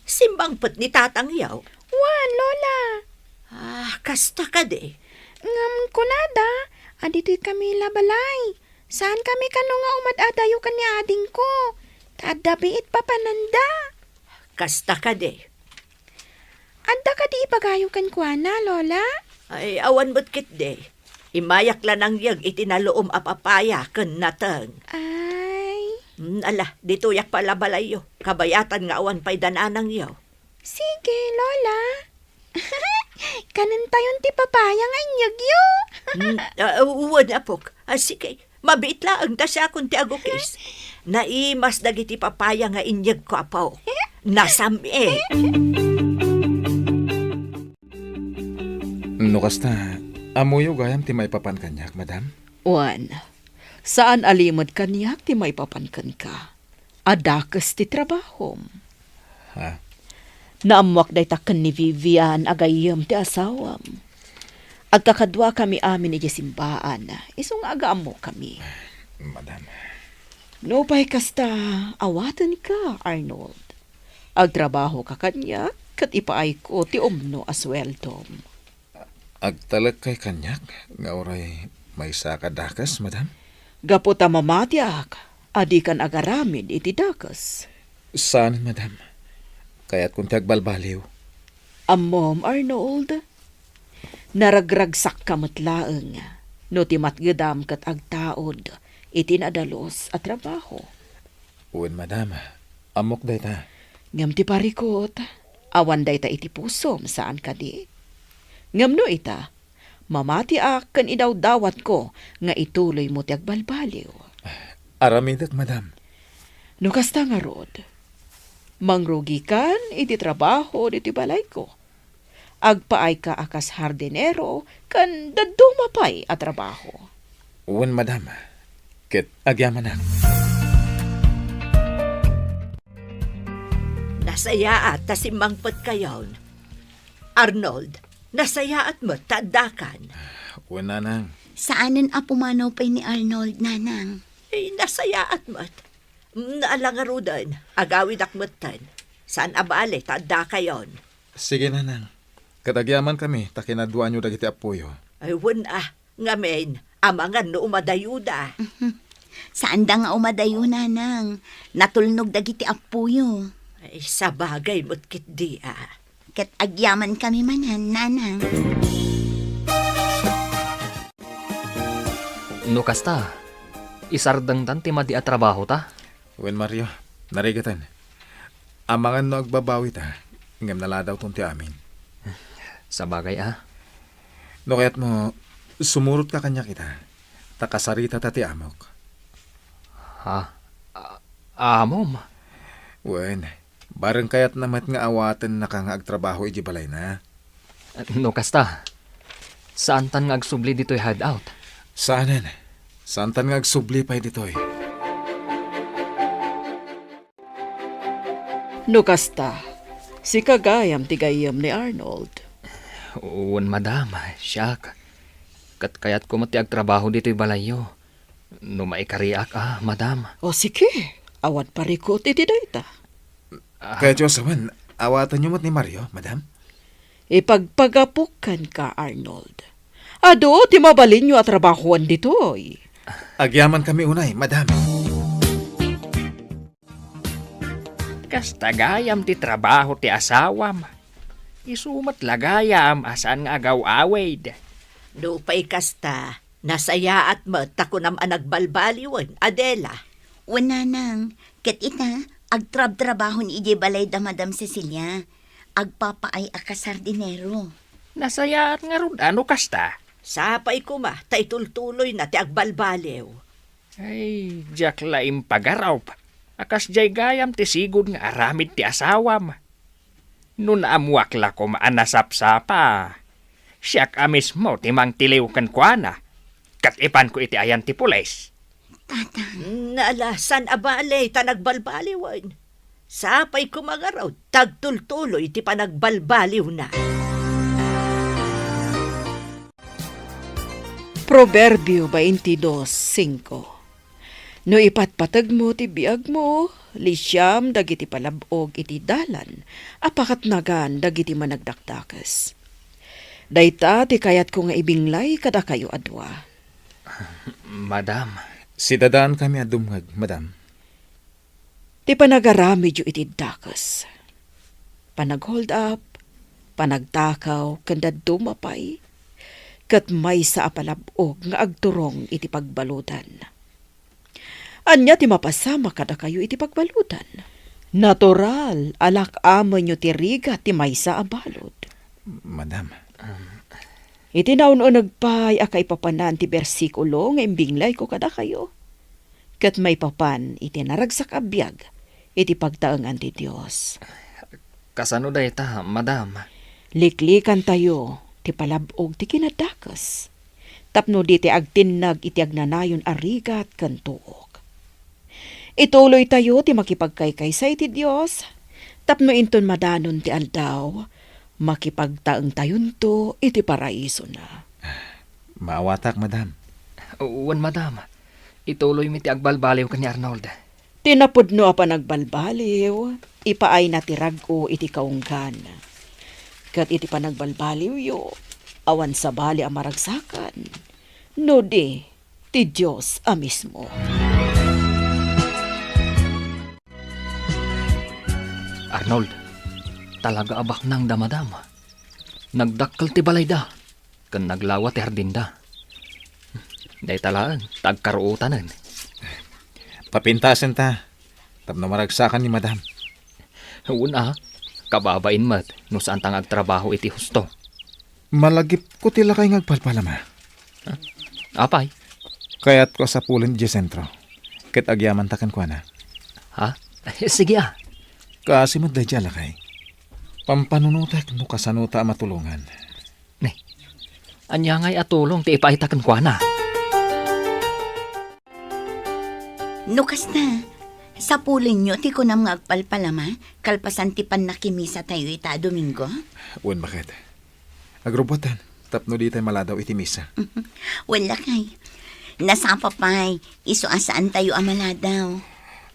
Simmangpet ni tatangyo? Wen, Lola. Ah, kasta kadi? Ngem kunada, aditoy kami la balay. Saan kami kano nga umad-adayo ken ni adingko, ta adda biit papananda. Kasta kadi? Adda kadi ibagayo kenkuana, Lola? Ay, awan met ketdi. Immayak la nangyeg iti naluom a papaya ken nateng. Ay. Mm, ala, ditoyak pay la balayyo. Kabayatan nga awan pay da nanangyo. Sige, Lola. Kanentayon ti papaya nga inyegyo. Mm, ah, wen, apok. Ah, sige. Mabiit laeng ta siakon ti agukis. Naimas dagiti papaya nga inyegko, apo. Nasam-it. No kasta, ammoyo gayam ti maipapan kaniak, madam? Wen, saan a limed kaniak ti maipapan kenka. A dakes ti trabahom. Ha? Naammoak dayta ken ni Vivian a gayyem ti asawam. Agkakaduakami amin idiay simbaan, isu nga agaammokami. Madam. Nupay kasta, awatenka, Arnold. Agtrabahoka kaniak, ket ipaayko ti umno a sueldom. Agtalek kay kaniak nga uray maysaka dakes, madam? Gapu ta mamatiak a dikan agaramid iti dakes. Saan, madam. Kayatkon ti agbalbaliw. Ammom, Arnold, naragragsakka met laeng no ti matgedam ket agtaud iti nadalus a trabaho. Wen, madam. Ammok dayta. Ngem ti parikut, Awan dayta iti pusom, saan kadi? Ngem no ita, mamatiak ken idawdawatko nga ituloymo ti agbalbaliw. Aramidek, madam. No kasta ngarud, mangrugikan iti trabaho ditoy balayko. Agpaayka a kas hardinero ken dadduma pay a trabaho. Wen, madam. Ket agyamanak. Nasayaat ta simmangpetkayon. Arnold, nasayaat met ta addakan. Wen, nanang. Saanen a pumanaw pay ni Arnold, nanang. Ay, nasayaat met. Mm, ala ngaruden, agawidak metten. Saan a bale ta addakayon. Sige, nanang. Ket agyamankami ta kinaduaanyo dagiti appoyo. Ay, wen a. Ngamin, amangan no umadayoda. Saanda nga umadayo, nanang. Natulnog dagiti appoyo. Ay, sabagay met ketdi a. Ket agyamankami manen, nanang. No kasta, isardengtan ti madi a trabahota? Wen, Mario, narigeten. Amangan no agbabawita, ngem naladawton ti amin. Sabagay a. No kayatmo, sumurotka kaniak ita, ta kasaritata ti amok. Ha? A-, amom? Wen, bareng kayatna met nga awatennaka nga agtrabaho idiay balayna. No kasta, saantan nga agsubli ditoy hideout? Saanen. Saantan nga agsubli pay ditoy. No kasta, sika gayam ti gayyem ni Arnold. Wen, madam, siak. Ket kayatko met ti agtrabaho ditoy balayyo. No maikariak a, madam. O sige, awan parikut iti dayta. Ah. Kayatyo a sawen, awatenyo met ni Mario, madam? Ipagpagapok kenka, Arnold. Adu ti mabalinyo a trabahoen ditoy. Agyamankami unay, madam. Kasta gayam ti trabaho ti asawam. Isu met la gayam a saan nga agaw-awid. Nupay kasta, nasayaat met ta kunam a nagbalbaliwen, Adela. Wen, nanang, ket ita, agtrabtrabahon idiay balay da Madam Cecilia. Agpapaay a kasardinero. Nasayaat ngarud a no kasta. Sapay koma ta itultuloyna ti agbalbaliw. Ay, diak la impagarup a kasdiay gayam ti sigud nga aramid ti asawam. No naammoak la koma a nasapsapa, siak a mismo ti mangtiliw kenkuana, ket ipanko iti ayan ti pulis. Tatang. Nalasan a bale ta nagbalbaliwen. Sapay koma ngarud ta agtultuloy ti panagbalbaliwna. Proverbio twenty-two cinco. No ipatpategmo ti biagmo, lisiam dagiti palab-og iti dalan a pakatnagan dagiti managdakdakes. Dayta ti kayatko nga ibinglay kadakayo a dua. Madam. Sidadaankami a dumngeg, madam. Ti panagaramidyo iti dakes, panag-hold up, panagtakaw, ken dadduma pay, ket maysa a palab-og nga agturong iti pagbaludan. Ania ti mapasamak kadakayo iti pagbaludan? Natural a lak-amenyo ti rigat ti maysa a balud. Madam. Iti naun-uneg pay a kaipapanan ti bersikulo nga imbinglayko kadakayo, ket maipapan iti naragsak a biag iti pagtaengan ti Dios. Kasano dayta, madam? Liklikantayo ti palab-og ti kinadakes, tapno di ti agtinnag iti agnanayon a rigat ken tuok. Ituloytayo ti makipagkaykaysa iti Dios, tapno inton madanon ti aldaw, makipagtaengtayonto iti paraisona. Maawatak, madam. Wen, madam. Ituloymi ti agbalbaliw ken ni Arnold. Ti napudno a panagbalbaliw, ipaayna ti rag-o iti kaunggan. Ket iti panagbalbaliwyo, awan sabali a maragsakan, no di ti Dios a mismo. Arnold, talaga a baknang da madam. Nagdakkel ti balayda, ken naglawa ti hardinda. Dayta laeng, ta agkaruotanen. Papintasenta, tapno maragsakan ni madam. Wen a, Kababain met no saanta nga agtrabaho iti husto. Malagipko ti lakay nga agpalpalama. Apay? Kayatko a sapulen idiay sentro, ket agyamanta kenkuana. Ha? Sige a. Kaasi met daydiay a lakay. Pampanunotek no kasanota a matulongan. Ne, ania ngay a tulong ti ipaayta kenkuana? No kasta, sapulenyo ti kunam nga agpalpalama kalpasan ti pannakimisatayo ita a Domingo? Wen, baket. Agrubbuatan tapno ditay maladaw iti misa. Wen, lakay. Nasapa pay, isu a saantayo a maladaw.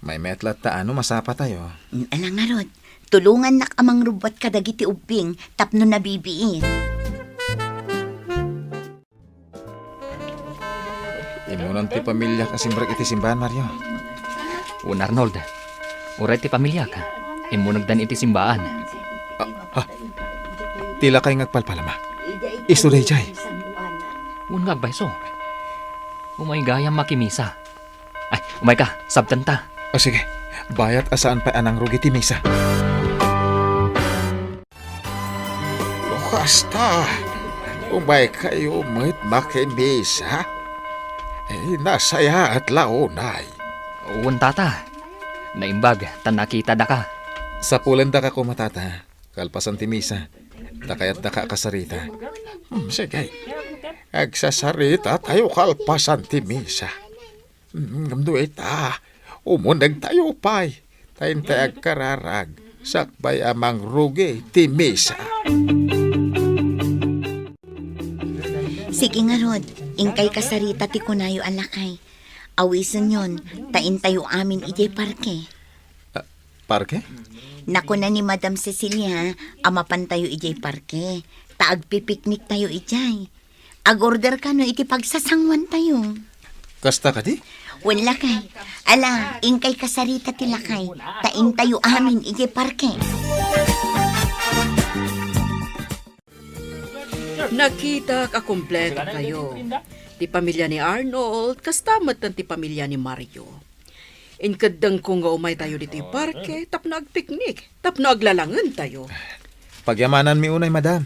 Maymayat latta no masapatayo. Ala ngarud, tulongannak a mangrubbuat kadagiti ubbing tapno nabibiit. Immunan ti pamiliak a simrek iti simbaan, Mario. Wen, Arnold, uray ti pamiliak, immunegdan iti simbaan. Ah, ah. Ti lakay nga agpalpalama. Isu daydiay. Wen nga agpayso. Umay gayam makimisa. Ay, umayka, sabtenta. Ah, sige. Bayat a saan pay a nangrugi ti misa. No kasta, umaykayo met makimisa. Eh, nasayaat la unay. Wen, tata. Naimbag ta nakitadaka. Sapulendaka koma, tata. Kalpasan ti misa, ta kayatdaka a kasarita. Hmm, sige. Agsasarita tayo kalpasan ti misa. Hmm, ngem no ita, umuneg tayo pay. Ta intay agkararag, sakbay a mangrugi ti misa. Sige ngarud, inkay kasarita ti kunayo a lakay. Awisenyon, ta intayo amin idiay parke. Ah, parke? Nakuna ni Madam Cecilia a mapantayo idiay parke, ta agpipikniktayo idiay. Agorder kano iti pagsasanguantayo. Kasta kadi? Wen, lakay. Ala, inkay kasarita ti lakay, ta intayo amin idiay parke. Nakitak a kumpleto kayo. Ti pamilya ni Arnold, kasta met ti pamilya ni Mario. Inkeddengko nga umaytayo ditoy parke tapno agpiknik, tapno aglalangentayo. Pagyamananmi unay, madam.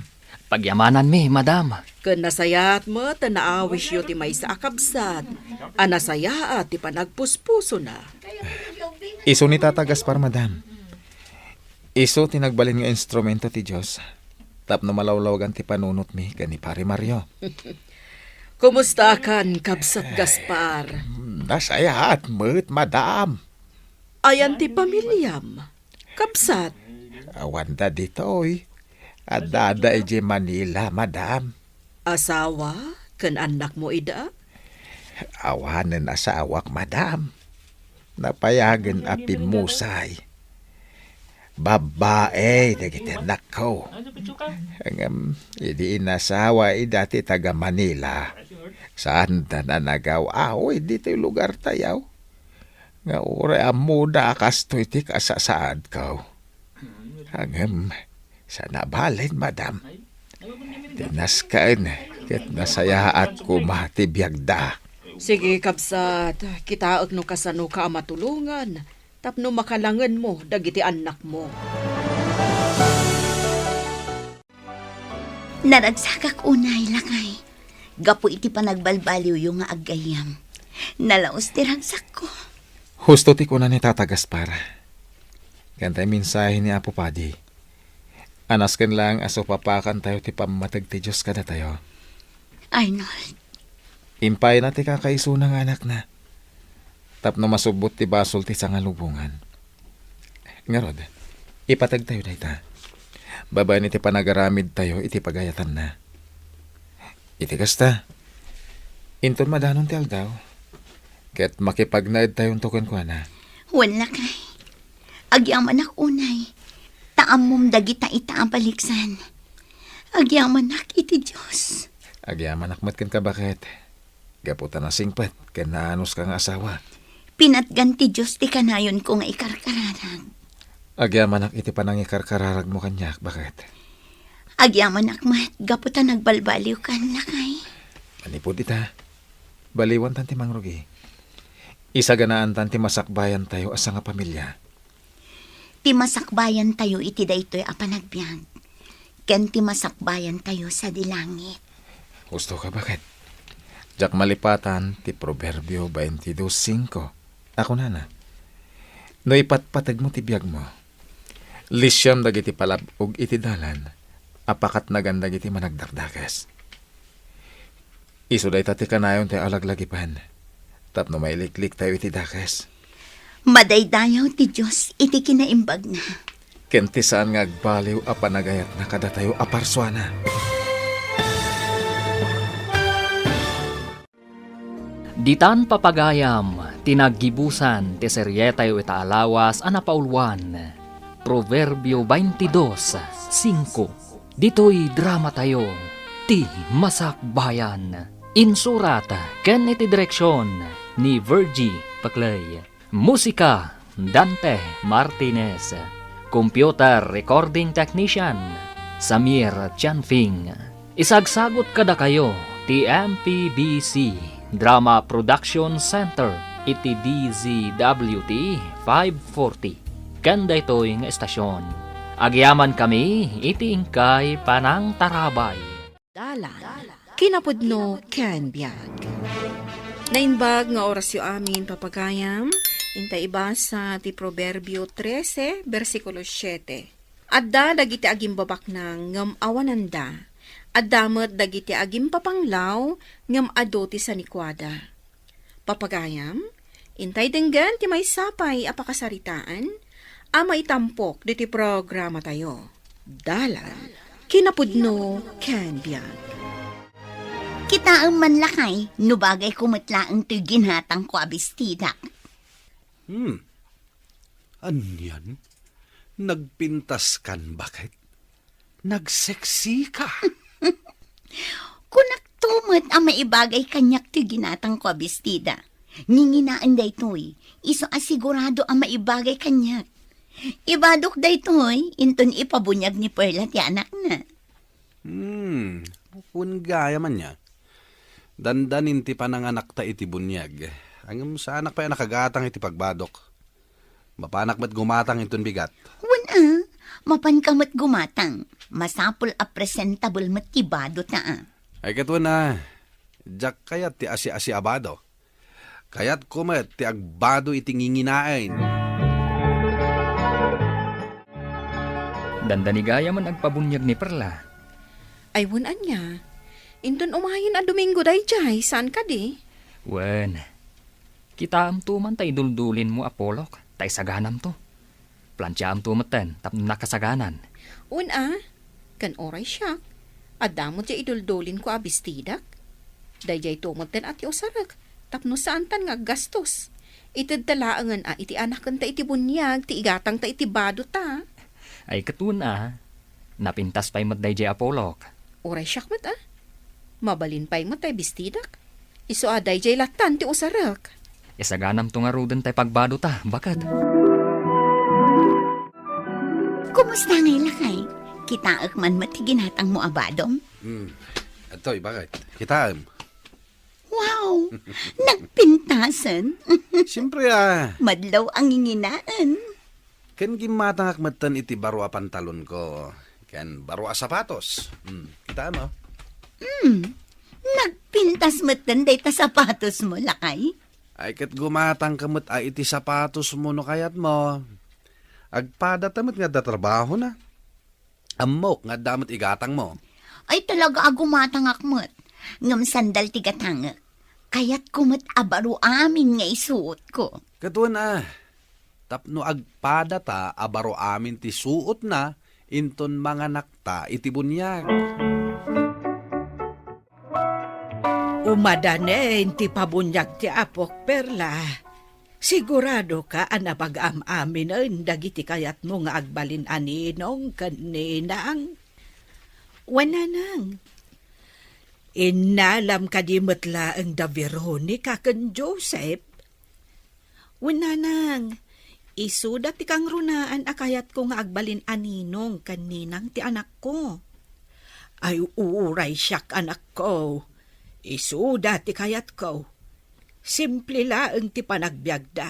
Pagyamananmi, madam. Ken nasayaat met ta naawisyo ti maysa a kabsat a nasayaat ti panagpuspusona. Isu ni Tata Gaspar, madam. Isu ti nagbalin nga instrumento ti Dios tapno malawlawagan ti panunotmi ken ni Pare Mario. Kumustaakan, Kabsat Gaspar? Nasayaat met, madam. Ayan ti pamiliam, Kabsat? Awanda ditoy. Addada idiay Manila, madam. Asawa ken annakmo ida? Awanen asawak, madam. Napayagen a pimmusay. Babbai dagiti annakko. Ngem idi inasawa ida ti taga-Manila, saanda a nagaw-awid ditoy lugartayo. Nga uray ammona a kastoy ti kasasaadko. Ngem, saan a balin, madam. Ti nasken ket nasayaat koma ti biagda. Sige, kabsat, kitaek no kasanoka a matulongan tapno makalangenmo dagiti annakmo. Naragsakak unay, lakay, gapu iti panagbalbaliwyo nga aggayyem. Nalaus ti ragsakko. Husto ti kuna ni Tata Gaspar. Ken tay mensahe ni Apo Padi. A nasken laeng a supapakantayo ti pammateg ti Dios kadatayo. Arnold. Impayna ti kakaisuna nga anakna tapno masubbot ti basol ti sangalubongan. Ngarud, ipategtayo dayta babaen iti panagaramidtayo iti pagayatanna. Iti kasta, inton madanon ti aldaw, ket makipagnaedtayonto kenkuana. Wen, lakay. Agyamanak unay, ta ammom dagita ita a baliksan. Agyamanak iti Dios. Agyamanak met kenka, baket, gapu ta nasingpet ken naanuska nga asawa. Pinatgan ti Dios ti kanayonko nga ikarkararag. Agyamanak iti panangikarkararagmo kaniak, baket. Agyamanak met gapu ta nagbalbaliwkan, lakay. Manipud ita, baliwantan ti mangrugi. Isaganaantan ti masakbayantayo a sangapamilya. Ti masakbayantayo iti daytoy a panagbiag, ken ti masakbayantayo sadi langit. Husto ka, baket. Diak malipatan ti Proverbio twenty-two cinco a kunana, "No ipatpategmo ti biagmo, lisiam dagiti palab-og iti dalan a pakatnagan dagiti managdakdakes." Isu dayta ti kanayon tayo a laglagipen tapno mailikliktayo iti dakes. Madaydayaw ti Dios iti kinaimbagna. Ken ti saan nga agbaliw a panagayatna kadatayo a parsuana. Ditan papagayam ti naggibusan ti serietayo ita a lawas a napauluan, Proverbio twenty-two cinco. Ditoy dramatayo, Ti Masakbayan. Insurat ken iti direksion ni Virgie Paclay. Musika, Dante Martinez. Computer recording technician, Samir Chanfing. Isagsagut kadakayo ti M P B C Drama Production Center iti D Z W T five forty. Ken daytoy nga estasion, agyamankami iti inkay panangtarabay. Dalan, kinapudno ken biag. Naimbag nga orasyo amin, papagayam. Inta ibasa ti Proverbio trese, bersikulo siete. Adda dagiti agimbabaknang ngem awananda. Adda met dagiti agimpapanglaw ngem adu ti sanikuada. Papagayam, intay denggen ti maysa pay a pakasaritaan a maitampok ditoy programatayo. Dalan, kinapudno ken biag. Kitaem man, lakay, no bagayko met laeng toy ginatangko a bestidak. Hmm. Anian? Nagpintas kan, baket? Nagseksi ka. Kunakto met a maibagay kaniak ti ginatangko a bestida. Nginginaen daytoy, isu a sigurado a maibagay kaniak. Ibadok daytoy, inton ipabuniag ni Perla ti anakna. Hmm, wen gayam ania. Dandanin ti pananganakta iti buniag. Ngem saanak pay a nakagatang iti pagbadok. Mapanak met gumatang inton bigat. Wen a, mapanka met gumatang. Masapul a presentable met ti badota a. Ay, ket wen a, diak kayat ti asi-asi a bado. Kayatko met ti agbado iti nginginaen. Dandani gayam a agpabuniag ni Perla. Ay, wen ania. Inton umayen a Domingo daydiay, saan kadi? Wen. Kitaemto man ta iduldulinmo a polok, ta isaganamto. Plantiaamto metten tapno nakasaganan. Wen a, ken uray siak, adda met diay iduldulinko a bestidak. Daydiayto metten a ti usarek, tapno saantan nga aggastos. Itedta laengen a iti anakenta iti buniag ti igatangta iti badota. Ay, ket wen a, napintas pay met daydiay a polok. Uray siak met a. Mabalin pay met tay bestidak. Isu a daydiay lattan ti usarek. Isaganamto ngaruden tay pagbadota, baket. Kumusta ngay, lakay? Kitaek man met ti ginatangmo a badom? Hmm. Adtoy, baket. Kitaem. Wow! Nagpintasen? Siyempre a. Madlaw a nginginaen. Ken gimmatangak metten iti baro a pantalonko, ken baro a sapatos. Hmm, kitaem a. Hmm, nagpintas metten dayta sapatosmo, lakay? Ay, ket gumatangka met a iti sapatosmo no kayatmo. Agpadata met nga adda trabahona. Ammok nga adda met igatangmo. Ay, talaga a gumatangak met. Ngem sandal ti gatangek. Kayatko met a baro amin nga isuotko. Ket wen a, tapno agpadata a baro amin ti suotna inton manganakta iti buniag. Umadanen ti pabuniag ti apok, Perla. Siguradoka a nabag-am aminen dagiti kayatmo nga agbalin a ninong ken ninang? Wen, nanang. Innalam kadi met laeng da Veronica ken Joseph? Wen, nanang, isuda ti kangrunaan a kayatko nga agbalin a ninong ken ninang ti anakko. Ay, uray siak, anakko. Isuda ti kayatko. Simple laeng ti panagbiagda,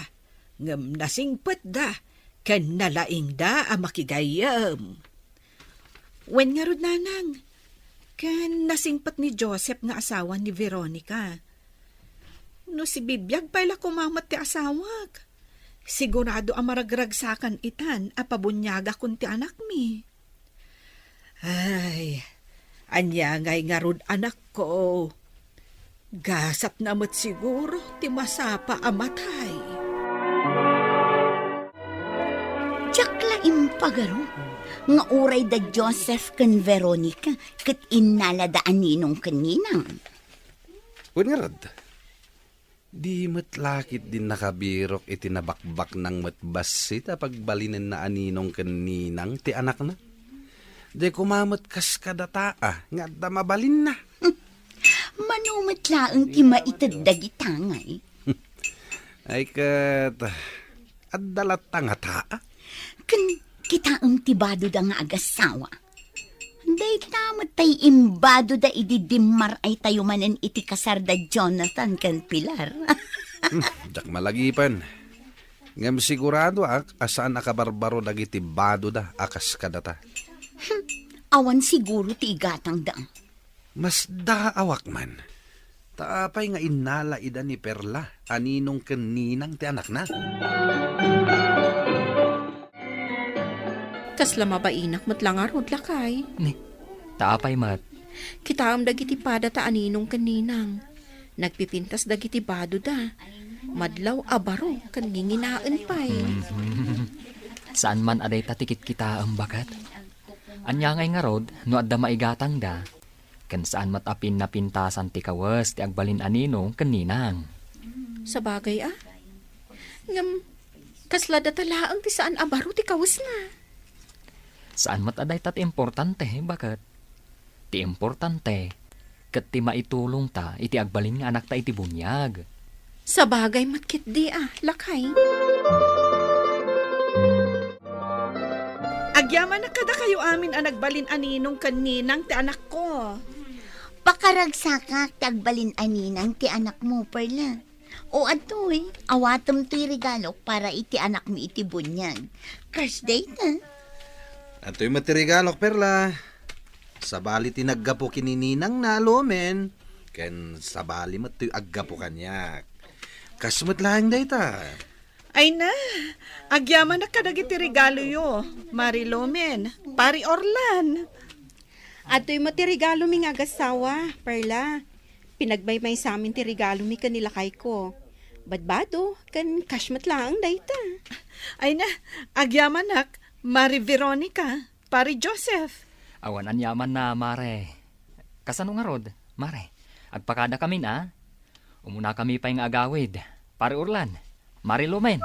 ngem nasingpetda ken nalaingda a makigayyem. Wen ngarud, nanang, ken nasingpet ni Joseph nga asawa ni Veronica. No sibibiag pay la koma met ti asawak, sigurado a maragragsakan itan a pabuniagakon ti anakmi. Ay, ania ngay ngarud, anakko? Gasatna met siguro ti masapa a matay. Diak la impagaro nga uray da Joseph ken Veronica ket innalada a ninong ken ninang. Wen ngarud, di met la ketdi nakabirok iti nabakbaknang met bassit a pagbalinenna a ninong ken ninang ti anakna. Di koma met kas kadata a nga adda mabalinna. Mano met laeng ti maited dagita ngay? Ay ket, adda latta nga taa. Ken kitaem ti badoda nga agassawa. Dayta met tay imbadoda idi dimmar-aytayo manen iti kasar da Jonathan ken Pilar. Hmm, diak malagipen. Ngem siguradoak a saan a kabarbaro dagiti badoda a kas kadata. Hmm, awan siguro ti igatangda. Masdaawak man. Ta apay nga innala ida ni Perla a ninong ken ninang ti anakna? Kasla mabainak met la ngarud, lakay. Ni, ta apay met? Kitaem dagiti padata a ninong ken ninang. Nagpipintas dagiti badoda. Madlaw a baro ken nginginaen pay. Mhm. Saan man a dayta ti kitkitaem, baket? Ania ngay ngarud no adda maigatangda? Ken saan met a pinnapintasan ti kawes ti agbalin a ninong ken ninang. Sabagay a. Ngem, kasla data laeng ti saan a baro ti kawesna. Saan met a dayta ti importante, baket? Ti importante, ket ti maitulongta iti agbalin nga anakta iti buniag. Sabagay met ketdi a, lakay. Agyamanak kadakayo amin a nagbalin a ninong ken ninang ti anakko. Pakaragsakak ti agbalin a ninang ti anakmo, Perla. O adtoy, awatem toy regalo para iti anakmi iti buniag. Kas dayta. Adtoy met ti regalok, Perla. Sabali ti naggapu ken ni ninangna, Lumen, ken sabali met toy aggapu kaniak. Kas met laeng dayta. Ay na, agyamanak kadagiti regaloyo, Mari Lumen, Pari Orlan. Adtoy met ti regalomi nga agassawa, Perla. Pinagmaymaysamin ti regalomi ken ni lakayko. Badbado, ken cash met laeng dayta. Ay na, agyamanak, Mari Veronica, Pari Joseph. Awan aniamanna, Mare. Kasano ngarud, Mare? Agpakadakamin a? Umunakami pay nga agawid. Pari Orlan, Mari Lumen.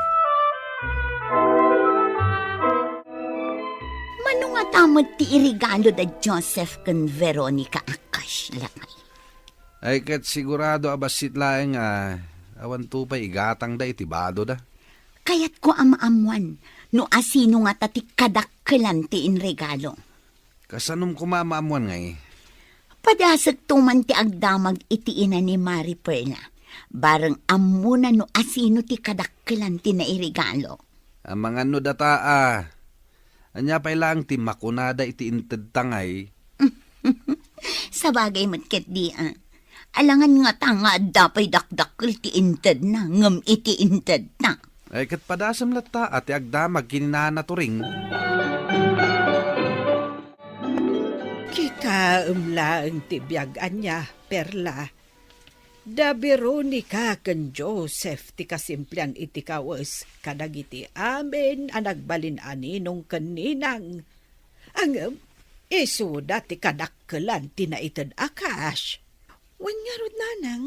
Mano ngata met ti iregalo da Joseph ken Veronica a cash, lakay? Ay, ket sigurado a bassit laeng a awanto pay igatangda iti badoda. Kayatko a maammuan no asino ngata ti kadakkelan ti inregalo. Kasanom koma a maammuan ngay? Padasekto man ti agdamag iti ina ni Mari Perla. Bareng ammona no asino ti kadakkelan ti nairegalo. Amangan no data a. Ania pay laeng ti makunada iti intedta ngay? Sabagay met ketdi a. Alangan ngata nga adda pay dakdakkel ti intedna ngem iti intedta. Ay, ket padasem latta a ti agdamag ken ni Nana Turing. Kitaem laeng ti biag ania, Perla. Da Veronica ken Joseph ti kasimplian iti kawes kadagiti amin a nagbalin a ninong ken ninang. Ngem, isuda ti kadakkelan ti naited a cash. Wen ngarud, nanang,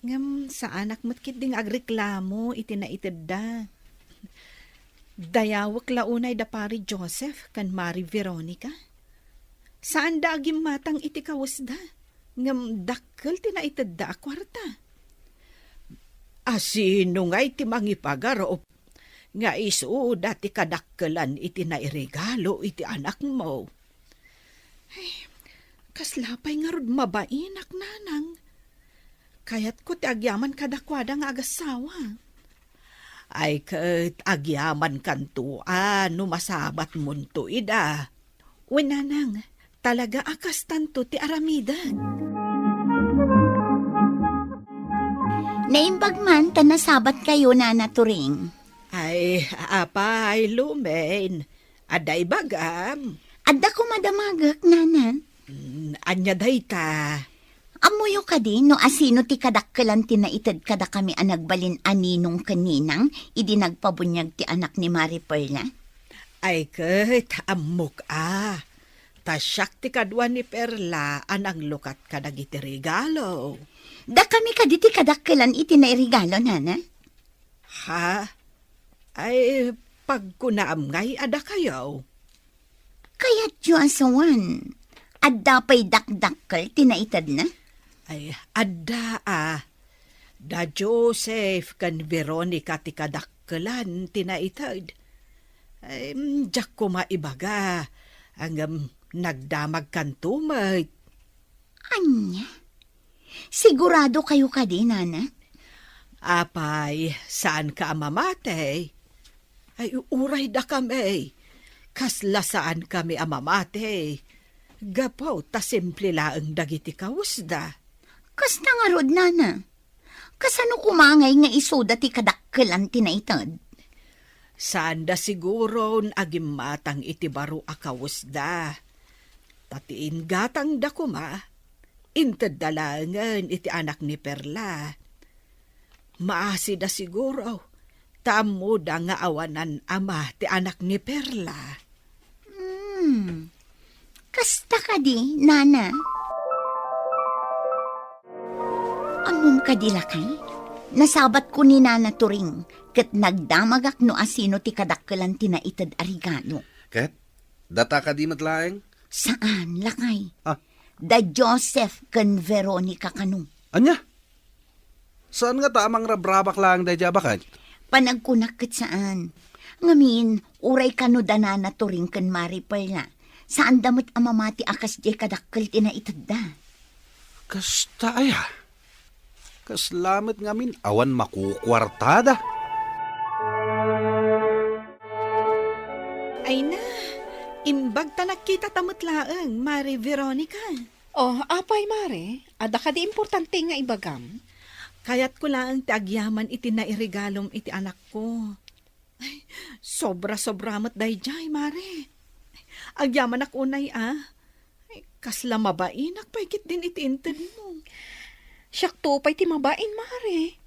ngem saanak met ketdi nga agreklamo iti naitedda. Dayawek la unay da Pari Joseph ken Mari Veronica. Saanda a gimmatang iti kawesda, ngem dakkel ti naitedda a kuarta. Asino ngay ti mangipagarop nga isuda ti kadakkelan iti nairegalo iti anakmo? Ay, kasla pay ngarud mabainak, nanang. Kayatko ti agyaman kadakuada nga agassawa. Ay ket agyamankanto a no masabatmonto ida. Wen nanang, talaga a kastanto ti aramidek. Naimbag man ta nasabatkayo, Nana Turing. Ay, apay, Lumen, adda ibagam? Adda koma damagek, Nana. Mm, ania dayta? Ammoyo kadi no asino ti kadakkelan ti naited kadakami a nagbalin a ninong ken ninang idi nagpabuniag ti anak ni Mari Perla? Ay ket, ammok a. Ta siak ti kadua ni Perla a nanglukat kadagiti regalo. Dakami kadi ti kadakkelan iti nairegalo, Nana? Ha? Ay, pagkunaam ngay a dakayo? Kayatyo a sawen, adda pay dakdakkel ti naitedna? Ay, adda a. Da Joseph ken Veronica ti kadakkelan ti naited. Ay, mm, diak koma ibaga, ngem nagdamagkanto met. Ania? Sigurado kayo kadi, Nana? Apay, saanka a mamati? Ay, uray dakami. Kasla saankami a mamati. Gapu ta simple laeng dagiti kawesda. Kasta ngarud, Nana. Kasano koma ngay nga isuda ti kadakkelan ti naited? Saanda siguron a gimmatang iti baro a kawesda. Ta ti inggatangda koma, intedda laengen iti anak ni Perla. Maasida siguro, ta ammoda nga awanan ama ti anak ni Perla. Hmm. Kasta kadi, Nana? Ammom kadi, lakay? Nasabatko ni Nana Turing, ket nagdamagak no asino ti kadakkelan ti naited a regalo. Ket, data kadi met laeng? Saan, lakay? Ah. Da Joseph ken Veronica kano. Ania? Saan ngata a mangrabrabak laeng daydiay a baket? Panagkunak ket saan. Ngamin, uray kano da Nana Turing ken Mari Perla, saanda met a mamati a kasdiay kadakkel ti naitedda. Kasta aya? Kasla met ngamin awan makukuartada. Ay na, imbag ta nakitata met laeng, Mari Veronica. Oh, apay, Mare, adda kadi importante nga ibagam? Kayatko laeng ti agyaman iti nairegalom iti anakko. Ay, sobra-sobra met daydiay, Mare. Agyamanak unay a. Ay, kasla mabainak pay ketdin iti intedmo. Siakto pay ti mabain, Mare.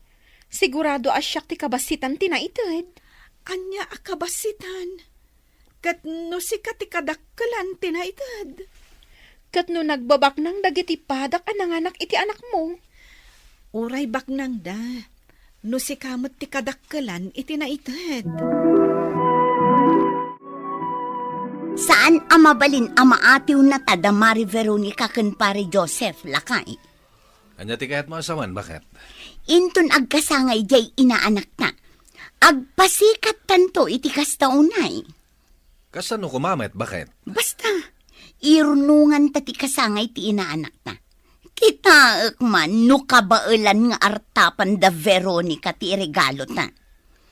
Sigurado a siak ti kabassitan ti naited. Ania a kabassitan? Ket no sika ti kadakkelan ti naited? Ket no nagbabaknang dagiti padak a nanganak iti anakmo? Uray baknangda, no sika met ti kadakkelan iti naited. Saan a mabalin a maatiw nata da Mari Veronica ken Pare Joseph, lakay. Ania ti kayatmo a sawen, baket? Inton agkasangay diay inaanakta, agpasikattanto iti kasta unay. Kasano koma met, baket? Basta, irnonganta ti kasangay ti inaanakta. Kitaek man no kabaelan nga artapan da Veronica ti iregalota.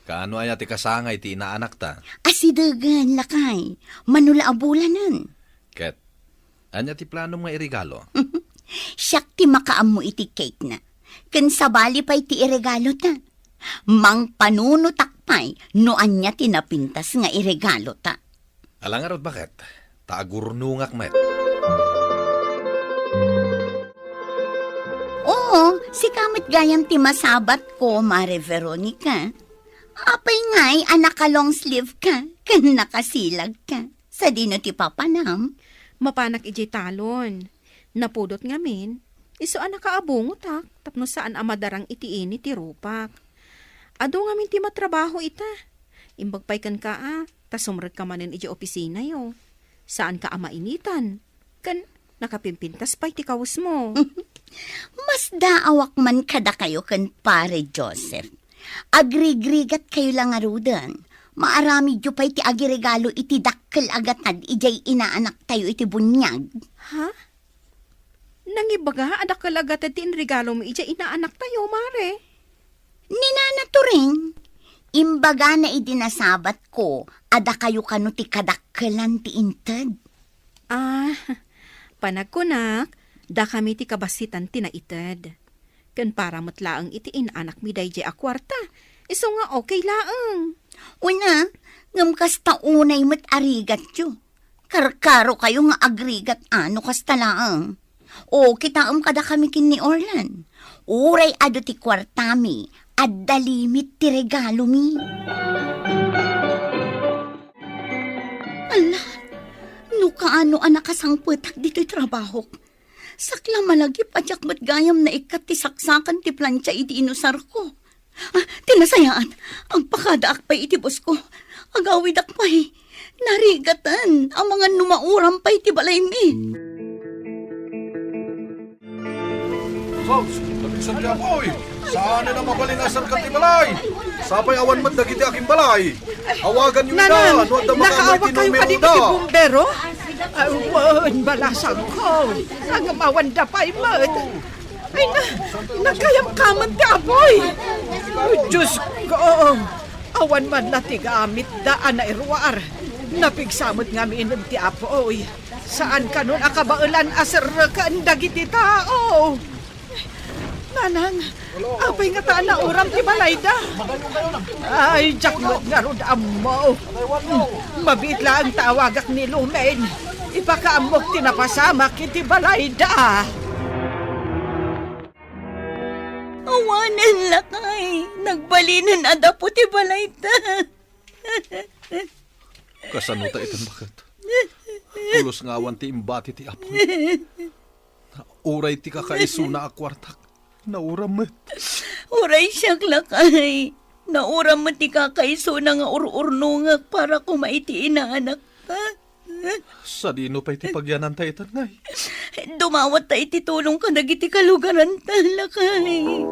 Kaano aya ti kasangay ti inaanakta? Asidegen, lakay. Mano la a bulanen. Ket, ania ti planom nga iregalo? Siak ti makaammo iti cake na. Ken sabali pay ti iregalota. Mangpanunotak pay no ania ti napintas nga iregalota. Ala ngarud, baket, ta agurnongak met. Oo, sika met gayam ti masabatko, Mare Veronica. Apay ngay a naka-long sleeve ka, ken nakasilag ka. Sadino ti papanam? Mapanak idiay talon. Napudot ngamin, isu a nakaabungotak tapno saan a madarang iti ini ti rupak. Adu ngamin ti matrabaho ita. Imbag pay kenka a, ta sumrekka manen idiay opisinayo. Saanka a mainitan. Ken nakapimpintas pay ti kawesmo. Masdaawak man kadakayo ken Pare Joseph. Agrigrigatkayo la ngaruden. Maaramidyo pay ti agiregalo iti dakkel a gatad idiay inaanaktayo iti buniag. Ha? Nangibaga a dakkel a gatad ti inregalomo idiay inaanaktayo, Mare? Ni Nana Turing, imbag Pagana idi nasabatko a dakayo kano ti kadakkelan ti inted. Ah, panagkunak, dakami ti kabassitan ti naited. Ken para met laeng iti inanakmi daydiay a kuarta, isu nga okay laeng. Una, ngem kasta unay met a rigatyo. Karkarokayo nga agrigat a no kasta laeng. O, kitaem kadakami ken ni Orlan. Uray adu ti kuartami, adda limit ti regalomi. Ala, no kaano a nakasangpetak ditoy trabahok. Sakla malagip a diak met gayam naikkat ti saksakan ti plancha iti inusarko. Ah, ti nasayaat, agpakadaak pay iti bosko. Agawidak pay. Narigaten, amangan no mauram pay ti balaymi. Sos, nabigsan ti apoy. Saan a mabalin a serka ti balay? Sapay awan met dagiti agimbalay. Awaganyo ida, Nanang, no adda makaammo iti nakaawag kayo numeroda. Kadagiti bumbero? Ay, wen, balasangko. Agamawan da pay met. Ay na, nagkayamkaman ti apoy. Ay, Diyos ko, awan man la ti gamitda a nairuar. Napigsa met ngamin ti apoy. Saan kanon a kabaelan a serreken dagiti tao. Nanang, apay ngata a nauram ti balayda? Ay, diak met ngarud ammo. Mabiit laeng ta awagak ni Lumen. Ipakaammok ti napasamak iti balayda. Awanen, lakay. Nagbalinen a dapo ti balayda. Kasano ta itan, baket? Pulos nga awan ti imbati ti apoy. Uray ti kakaisuna a kuartak, nauram met. Uray siak, lakay. Nauram met ti kakaisuna nga ur-urnongak para koma iti inaanak. Sadino pay ti pagyananta itan, ngay? Dumawat ta iti tulong kadagiti kalugaranta, lakay.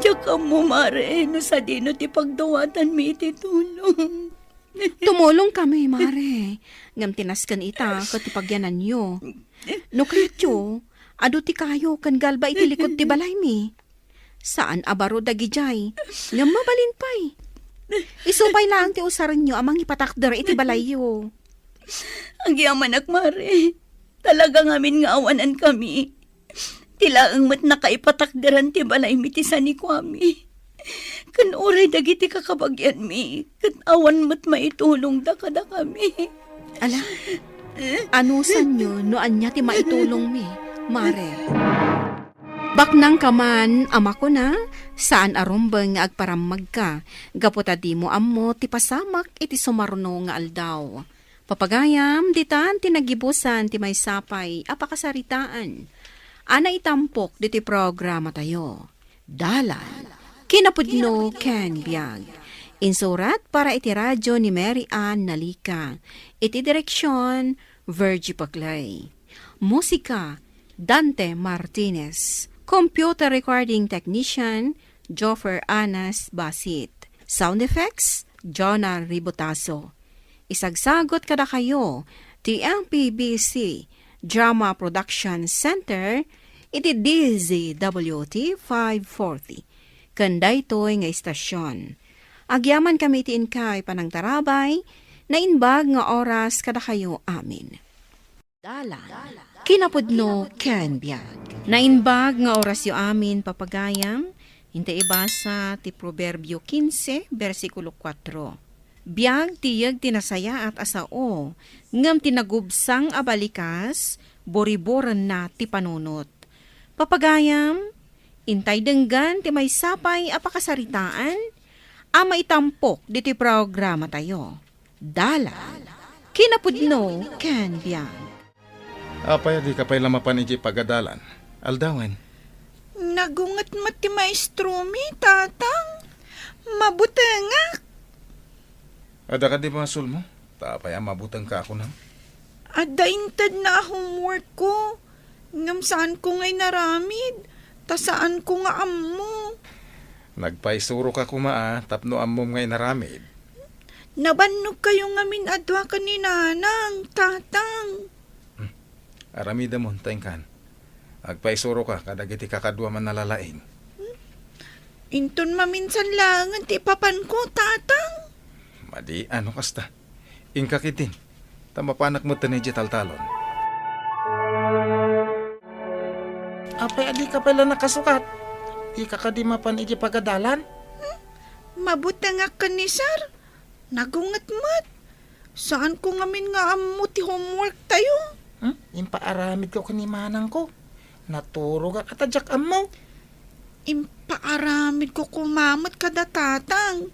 Diak ammo, Mare, no sadino ti pagdawatanmi iti tulong. Tumulong kami, Mare. Ngem ti nasken ita ket ti pagyananyo. No kayatyo, adu ti kayo ken galba iti likod ti balaymi. Saan a baro dagidiay, ngem mabalin pay. Isu pay laeng ti usarenyo a mangipatakder iti balayyo. Agyamanak, Mare. Talaga ngamin nga awanan kami. Ti laeng met nakaipatakderan ti balaymi ti sanikuami. Ken uray dagiti kakabagianmi, ket awan met maitulongda kadakami. Ala, anusanyo no ania ti maitulongmi, Mare? Baknangka man a makuna, saan a rumbeng nga agparammagka, gapu ta dimo ammo ti pasamak iti sumaruno nga aldaw. Papagayam, ditan ti nagibusan ti maysa pay a pakasaritaan a naitampok ditoy programatayo. Dalan, kinapudno ken biag. Insurat para iti radio ni Mary Ann Nalica. Iti direksion, Virgie Paclay. Musika, Dante Martinez. Computer recording technician, Joffer Anas Basit. Sound effects, Jonah Ribotazo. Isagsagot kadakayo ti M P B C Drama Production Center iti D Z W T five forty. Ken daytoy nga istasyon, agyamankami iti inkay panangtarabay, naimbag nga oras kadakayo amin. Dalan, kinapudno ken biag. Naimbag nga orasyo amin, papagayam, intay ibasa ti Proverbio kinse, bersikulo kuatro. Biag ti yeg ti nasayaat a sao, ngem ti nagubsang a balikas, buriburenna ti panunot. Papagayam, intay denggan ti maysa pay a pakasaritaan a maitampok ditoy programatayo. Dalan, kinapudno ken biag. Apay a dika pay la mapan idiay pagadalan? Aldawen. Nagunget met ti maestromi, Tatang. Mabutengak. Adda kadi basolmo? Ta apay a mabutengka a kunam? Adda intedna a homework ko. Ngem saanko nga inaramid, ta saanko nga ammo. Nagpaisuroka koma a tapno ammom nga inaramid. Nabannogkayo ngamin a dua ken ni Nanang, Tatang. Hmm. Aramidemon, ta inkan. Agpaisuroka kadagiti kakaduam a nalalaing. Hmm? Inton maminsan laengen ti ipapanko, Tatang. Madi, ano kasta? Inka ketdin, ta mapanak met idiay taltalon. Apay a dika pay la nakasukat? Dika kadi mapan idiay pagadalan? Hmm? Mabutengak ken ni Sir. Nagunget met. Saanko ngamin nga ammo ti homework tayo. Hmm? Impaaramidko ken ni manangko. Naturogak a ta diak ammo. Impaaramidko koma met kada Tatang.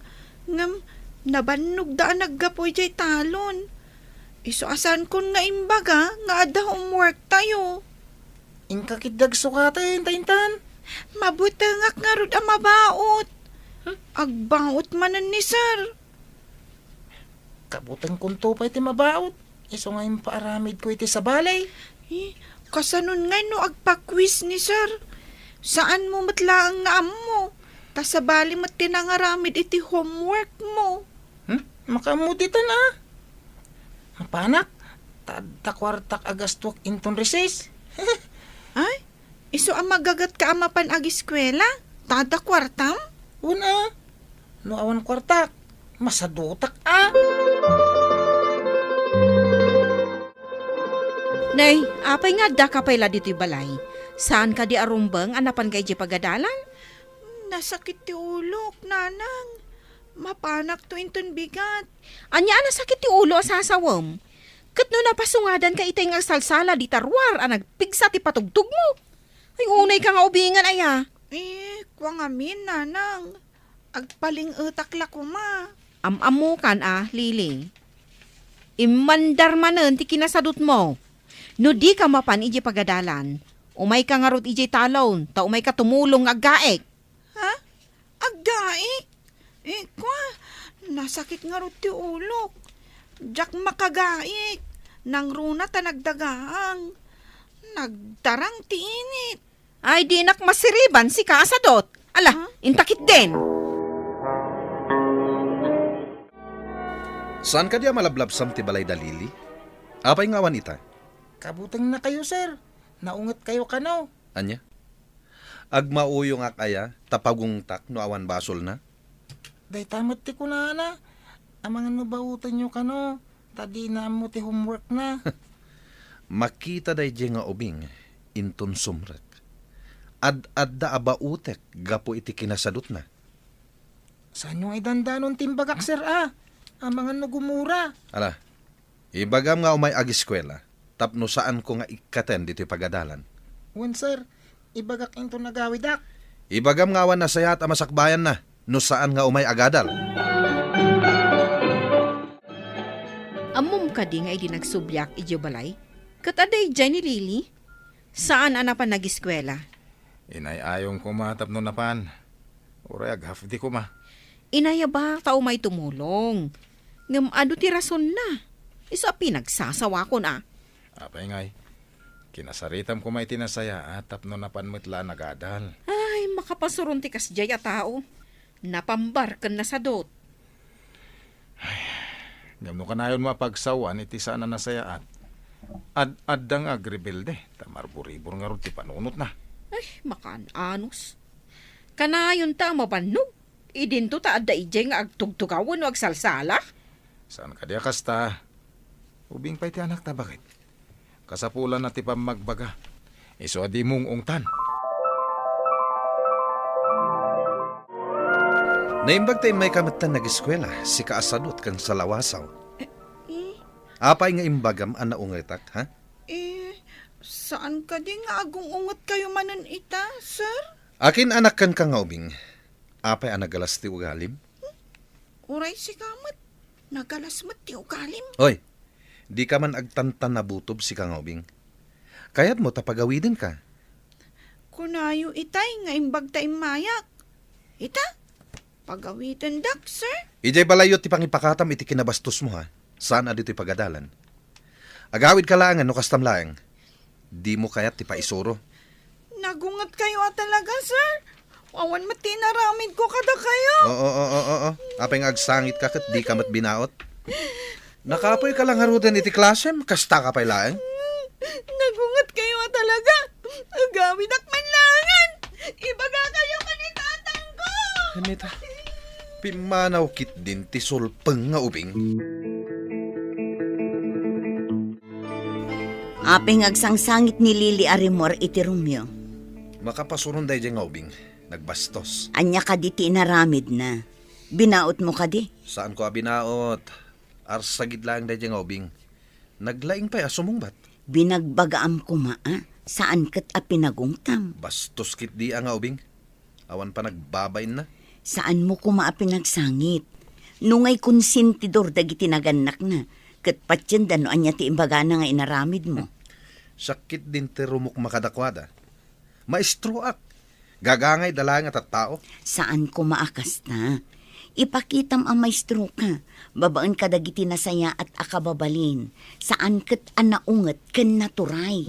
Ngem nabannogda a naggapu idiay talon. Isu a saankon nga imbaga nga adda homework tayo. Inka ketdi agsukaten, ta intan. Mabutengak ngarud a mabaut. Hmm? Agbaut manen ni Sir. Kabutengkonto pay ti mabaut. Isu nga impaaramidko iti sabali. Eh, kasanon ngay no agpa-quiz ni Sir? Saanmo met laeng nga ammo. Ta sabali met ti nangaramid iti homework mo. Hmm? Makaammo ditan a. Mapanak, ta adda kuartak a gastuak inton recess. Ay, isu a magagatka a mapan agiskuela? Ta adda kuartam? Wen a. No awan kuartak, masadutak a. Nay, apay nga addaka pay la ditoy balay? Saan kadi a rumbeng a napanka idiay pagadalan? Nasakit ti ulok, Nanang. Mapanakto inton bigat. Ania a nasakit ti ulo a sasawem? Ket no napasungadanka itay nga agsalsala dita ruar a nagpigsa ti patugtogmo? Ay, unayka nga ubingen, aya. Eh, kua ngamin, Nanang. Agpaling-etak la koma. Am-ammokan a, Lily. Immandar manen ti kinasadutmo. No dika mapan idiay pagadalan, umayka ngarud idiay talon, ta umayka tumulong nga aggaik. Ha? Aggaik? Eh, kua, nasakit ngarud ti ulok. Diak makagaik. Nangruna ta nagdagaang. Nagdarang ti init. Ay, dinak masiriban sika a sadot. Ala, Huh? inta ketdin. Saan kadi a malablabsam ti balay da Lily? Apay nga awan ita? Kabutengnakayo, sir. Naungetkayo kano. Ania? Agmauyongak aya ta pagungtak no awan basolna? Dayta met ti kunana, amangan no baotenyo kano, ta dina ammo ti homeworkna. Makita daydiay nga ubing, inton sumrek. Ad-adda a baotek gapu iti kinasadutna. Saanyo nga idandanon ti imbagak, sir, a? Amangan no gumura. Ala, ibagam nga umay agiskuela, tapno saanko nga ikkaten ditoy pagadalan. Wen, sir. Ibagak inton agawidak. Ibagam nga awan nasayaat a masakbayanna no saan nga umay agadal. Ammom kadi nga idi nagsubliak idiay balay, ket adda idiay ni Lily? Saan a napan nagiskuela. Inay-ayong koma tapno napan. Uray ag-half day koma. Inayabak ta umay tumulong. Ngem adu ti rasonna. Isu a pinagsasawakon a. Apay ngay, kinasaritam koma iti nasayaat tapno napan met la a nagadal. Ay, makapasuron ti kasdiay a tao. Napambar ken nasadot. Ay, ngem no kanayonmo a pagsawan iti saan a nasayaat, ad-adda nga agrebelde, ta marburibor ngarud ti panunotna. Ay, makaan-anos. Kanayon ta a mabannog. Idinto ta adda idiay nga agtugtugaw wenno agsalsala? Saan kadi a kasta? Ubing pay ti anakta, baket. Kasapulanna ti pammagbaga. Isu a di mung-ungtan. Naimbag ta immayka metten nagiskuela, sika a sadot ken salawasaw. Eh, eh. Apay nga imbagam a naungetak, ha? Eh, saan kadi nga agung-ungetkayo manen ita, sir? Akin-anak kenka nga ubing. Apay a nagalas ti ugalim? Hmm? Uray sika met, nagalas met ti ugalim. Oy, dika man agtantanabutob sika nga ubing. Kayatmo ta pagawidenka. Kunayo itay nga imbag ta immayak. Ita? Pagawidendak, sir? Idiay balayyo ti pangipakatam iti kinabastosmo, ha? Saan a ditoy pagadalan. Agawidka laengen no kastam laeng. Dimo kayat ti paisuro. Nagungetkayo a talaga, sir. Awan met ti inaramidko kadakayo. Oo, oo, oo, oo. Apay nga agsangitka ket dika met binaot? Nakapoyka la ngaruden iti klasem, kastaka pay laeng? Nagungetkayo a talaga. Agawidak man laengen. Ibagakayo ken ni tatangko. Meta, pimmanaw ketdin ti sulpeng nga ubing. Apay nga agsangsangit ni Lily a rimmuar iti Romeo? Makapasuron daydiay nga ubing. Nagbastos. Ania kadi ti inaramidna? Binaotmo kadi? Saanko a binaot. Arsagid laeng daydiay nga ubing. Naglaing pay a sumungbat. Binagbagaam koma a, saan ket a pinagungtam. Bastos ketdi a nga ubing. Awan panagbabainna. Saanmo koma a pinagsangit. No ngay konsentidor dagiti nagannakna, ket patienda no ania ti imbagana nga inaramidmo. Siak ketdin ti rumukma kadakuada. Maestroak. Gagangayda laeng a tattao. Saan koma a kasta. Ipakitam a maestroka, babaen kadagiti nasayaat a kababalin. Saan ket a naunget ken naturay.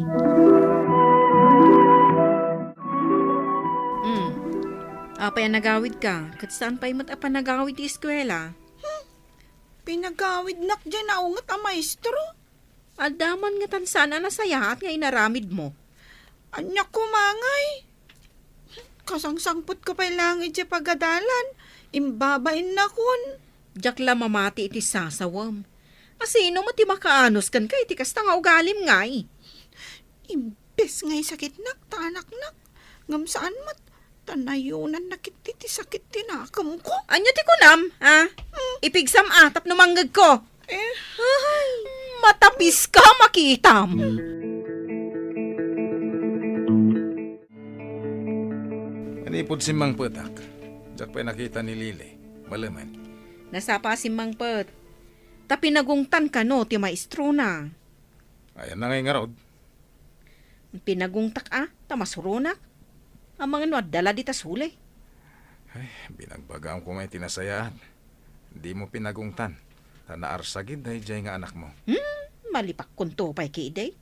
Hmm. Apay a nagawidka? Ket saan pay met a panagawid ti eskuela? Hmm. Pinagawidnak diay naunget a maestro. Adda man ngatan saan a nasayaat nga inaramidmo? Ania koma ngay? Kasangsangpetko pay laeng idiay pagadalan. Imbabainnakon. Diak la mamati iti sasawem. A sino met ti makaanus kenka iti kasta nga ugalim ngay? Imbes nga isakitnak ta anaknak, ngem saan met, ta nayunanna ketdi ti sakit ti nakemko. Ania ti kunam, ha? Hmm. Ipigsam a tapno mangngegko. Eh? Ay, matapiska, makitam. Manipud simmangpetak, diak pay nakita ni Lily. Malemen. Nasapa a simmangpet. Ta pinagungtan kano ti maestrona. Ayanna ngay ngarud? Pinagungtak a, ta masuronak. Amangan no adda la dita suli. Ay, binagbagaam koma iti nasayaat. Dimo pinagungtan, ta naarsagid daydiay nga anakmo. Hmm, malipakkonto pay ketdi.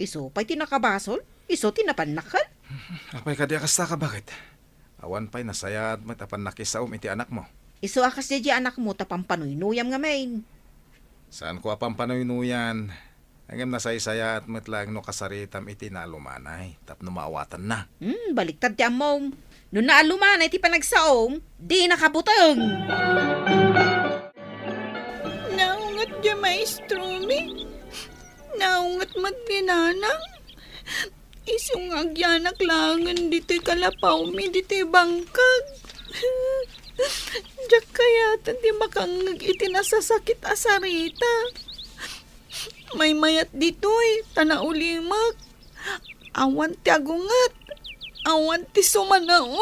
Isu pay ti nakabasol, isu ti napannakkel. Apay kadi a kasta, kabaket? Awan pay nasayaat met a pannakisaom iti anakmo. Isu a kas daydiay anakmo ta pampanuynuyam ngamin. Saanko a pampanuynuyam, ngem nasaysayaat met laeng no kasaritam iti naalumanay tapno maawatanna. Hmm, baliktad ti ammom. No naalumanay ti panagsaom, dinaka buteng. Naunget diay maestromi. Naunget met ni nanang. Isu nga agyanak laengen ditoy kalapawmi ditoy bangkag. Diak kayaten ti makangngeg iti nasasakit a sarita. Maymayat ditoy, ta naulimek. Awan ti agunget. Awan ti sumanao.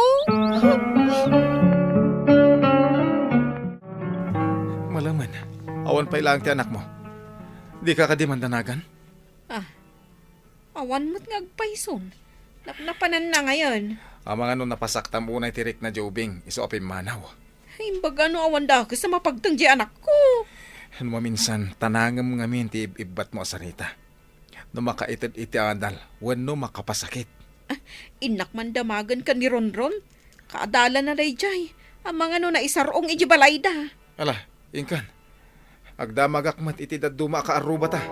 Malemen, awan pay laeng ti anakmo. Dika kadi mandanagan? Ah, awan met nga agpayson. Napnapananna ngayen. Amangan no napasaktam unay ti rikna diay ubing, isu a pimmanaw. Imbag no awan dakes a mapagteng diay anakko. No maminsan, tanangem ngamin ti ib-ibbatmo a sarita. No makaited iti adal, wenno makapasakit. Ah, innak man damagen ken ni Ronron. Kaadalanna daydiay. Amangan no naisar-ong idiay balayda. Ala, inkan. Agdamagak met iti dadduma a kaarrubata.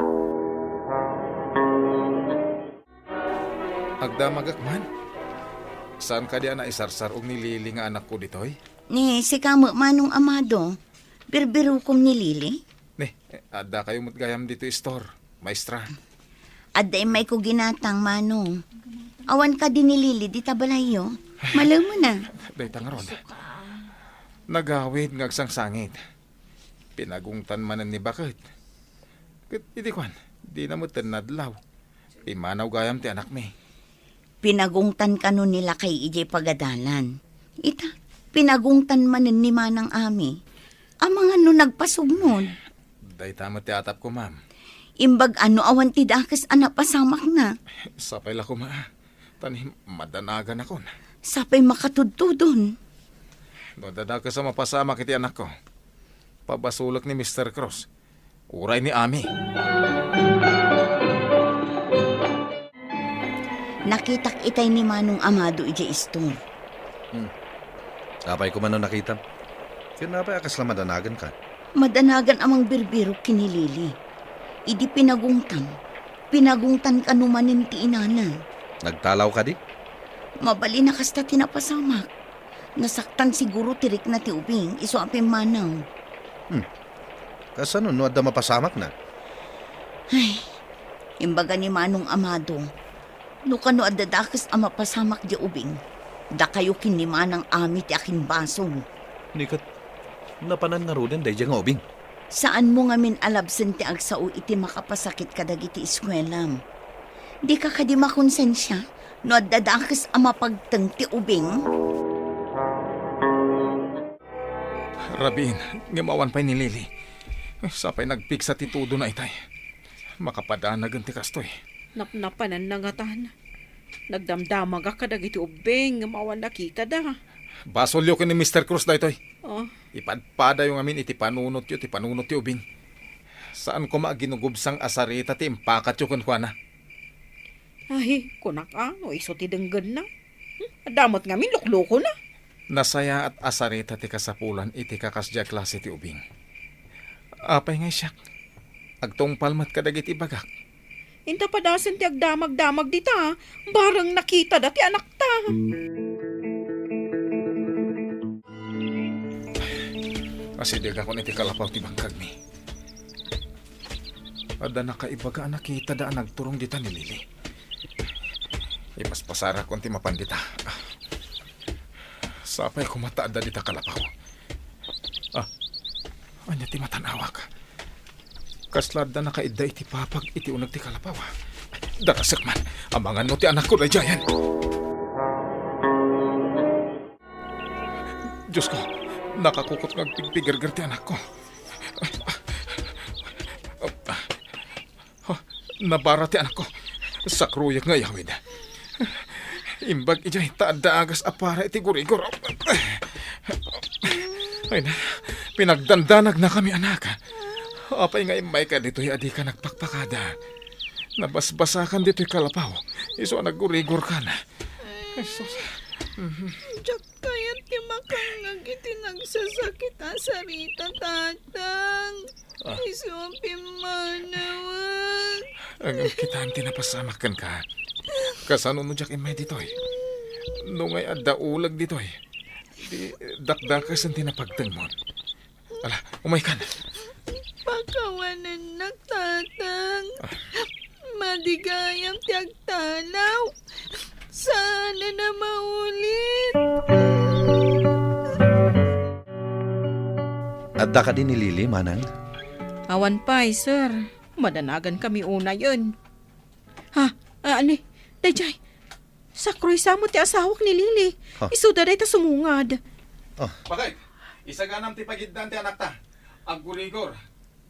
Agdamagak man? Saan kadi a naisarsar-ong ni Lily nga anakko ditoy? Ni sika met, Manong Amado, birbirokom ni Lily? Ni, adda kayo met gayam ditoy istor, maestra. Adda immayko ginatang, Manong. Awan kadi ni Lily dita balayyo? Malemen a. Dayta ngarud. Nagawid nga agsangsangit. Pinagungtan manen ni baket. Ket idi kuan, dina met nadlaw. Pimmanaw gayam ti anakmi. Pinagungtan kano ni lakay idiay pagadalan. Ita, pinagungtan manen ni manang Ami. Amangan no nagpasugnod. Dayta met ti atapko, ma'am. Imbag no awan ti dakes a napasamakna. Sapay la koma. Tani, madanaganakon. Sapay makatudtudon. No adda dakes a mapasamak iti anakko, pabasolek ni Mister Cruz. Uray ni Ami. Nakitak itay ni Manong Amado idiay istor. Hmm. Apay koma no nakitam? Ken apay a kasla madanaganka? Madanagan a mangbirbirok ken ni Lily. Idi pinagungtan, pinagungtan kano manen ti inana. Nagtalaw kadi? Mabalin a kasta ti napasamak. Nasaktan siguro ti rikna ti ubing, isu a pimmanang. Hmm. Kasano no adda mapasamakna? Ay, imbaga ni Manong Amado, no kano adda dakes a mapasamak di ubing, dakayo ken ni Manang Ami ti akinbasol. Ni ket, napanan ngaruden daydiay nga ubing? Saanmo ngamin a labsen ti agsao iti makapasakit kadagiti eskuelam. Dika kadi makonsensia no adda dakes a mapagteng ti ubing? Rabin, ngem awan pay ni Lily. Sapay nagpigsa ti tudona itay. Makapadanagen ti kastoy. Napnapananna ngatan. Nagdamdamagak kadagiti ubing ngem awan nakitada. Basolyo ken ni Mister Cruz daytoy. Oh. Ipadpadayo ngamin iti panunotyo ti panunot ti ubing. Saan koma a ginugubsang a sarita ti impakatyo kenkuana. Ay, kunak a, no isu ti denggenna. Hmm, adda met ngamin luklukona. Nasayaat a sarita ti kasapulan iti kakasdiay a klase ti ubing. Apay ngay siak? Agtungpal met kadagiti ibagak. Inta padasen ti agdamagdamag dita, bareng nakitada ti anakta. Asidegakon iti kalapaw ti bangkagmi. Adda nakaibaga a nakitada a nagturong dita ni Lily. Ipaspasarakon ti mapan dita. Sapay koma ta adda dita kalapaw. Ah, ania ti matan-awak? Kasla adda nakaidda iti papag iti uneg ti kalapaw. Darasek man, amangan no ti anakko daydiayen. Diosko, nakakukot nga agpigpigerger ti anakko. Oh, nabara ti anakko. Sakroyak nga iyawid. Imbag idiay ta adda agas a para iti gurigor. Ay na, pinagdandanagnakami, anak. Apay nga immayka ditoy a dika nagpakpakada? Nabasbasakan ditoy kalapaw. Isu a naggurigorkan. Ay, sus. Diak kayat ti makangngeg iti nagsasakit a sarita, Tatang. Ah. Isu a pimmanawak. Ngem kitaem ti napasamak kenka. Kasano no diak immay ditoy? No ngay adda uleg ditoy, di dakdakesen ti napagtengmon. Ala, umaykan. Pakawanennak, Tatang. Ah. Madi gayam ti agtalaw. Saan a maulit. Adda kadi ni Lily, Manang? Awan pay, sir. Madanagan kami unayen. Ha? Ah, ani? Daydiay. Sakroy sa met ti asawak ni Lily. Ha? Isuda dayta sumungad. Ah. Bakit? Isaganam ti pagiddaan ti anakta. Aggurigor.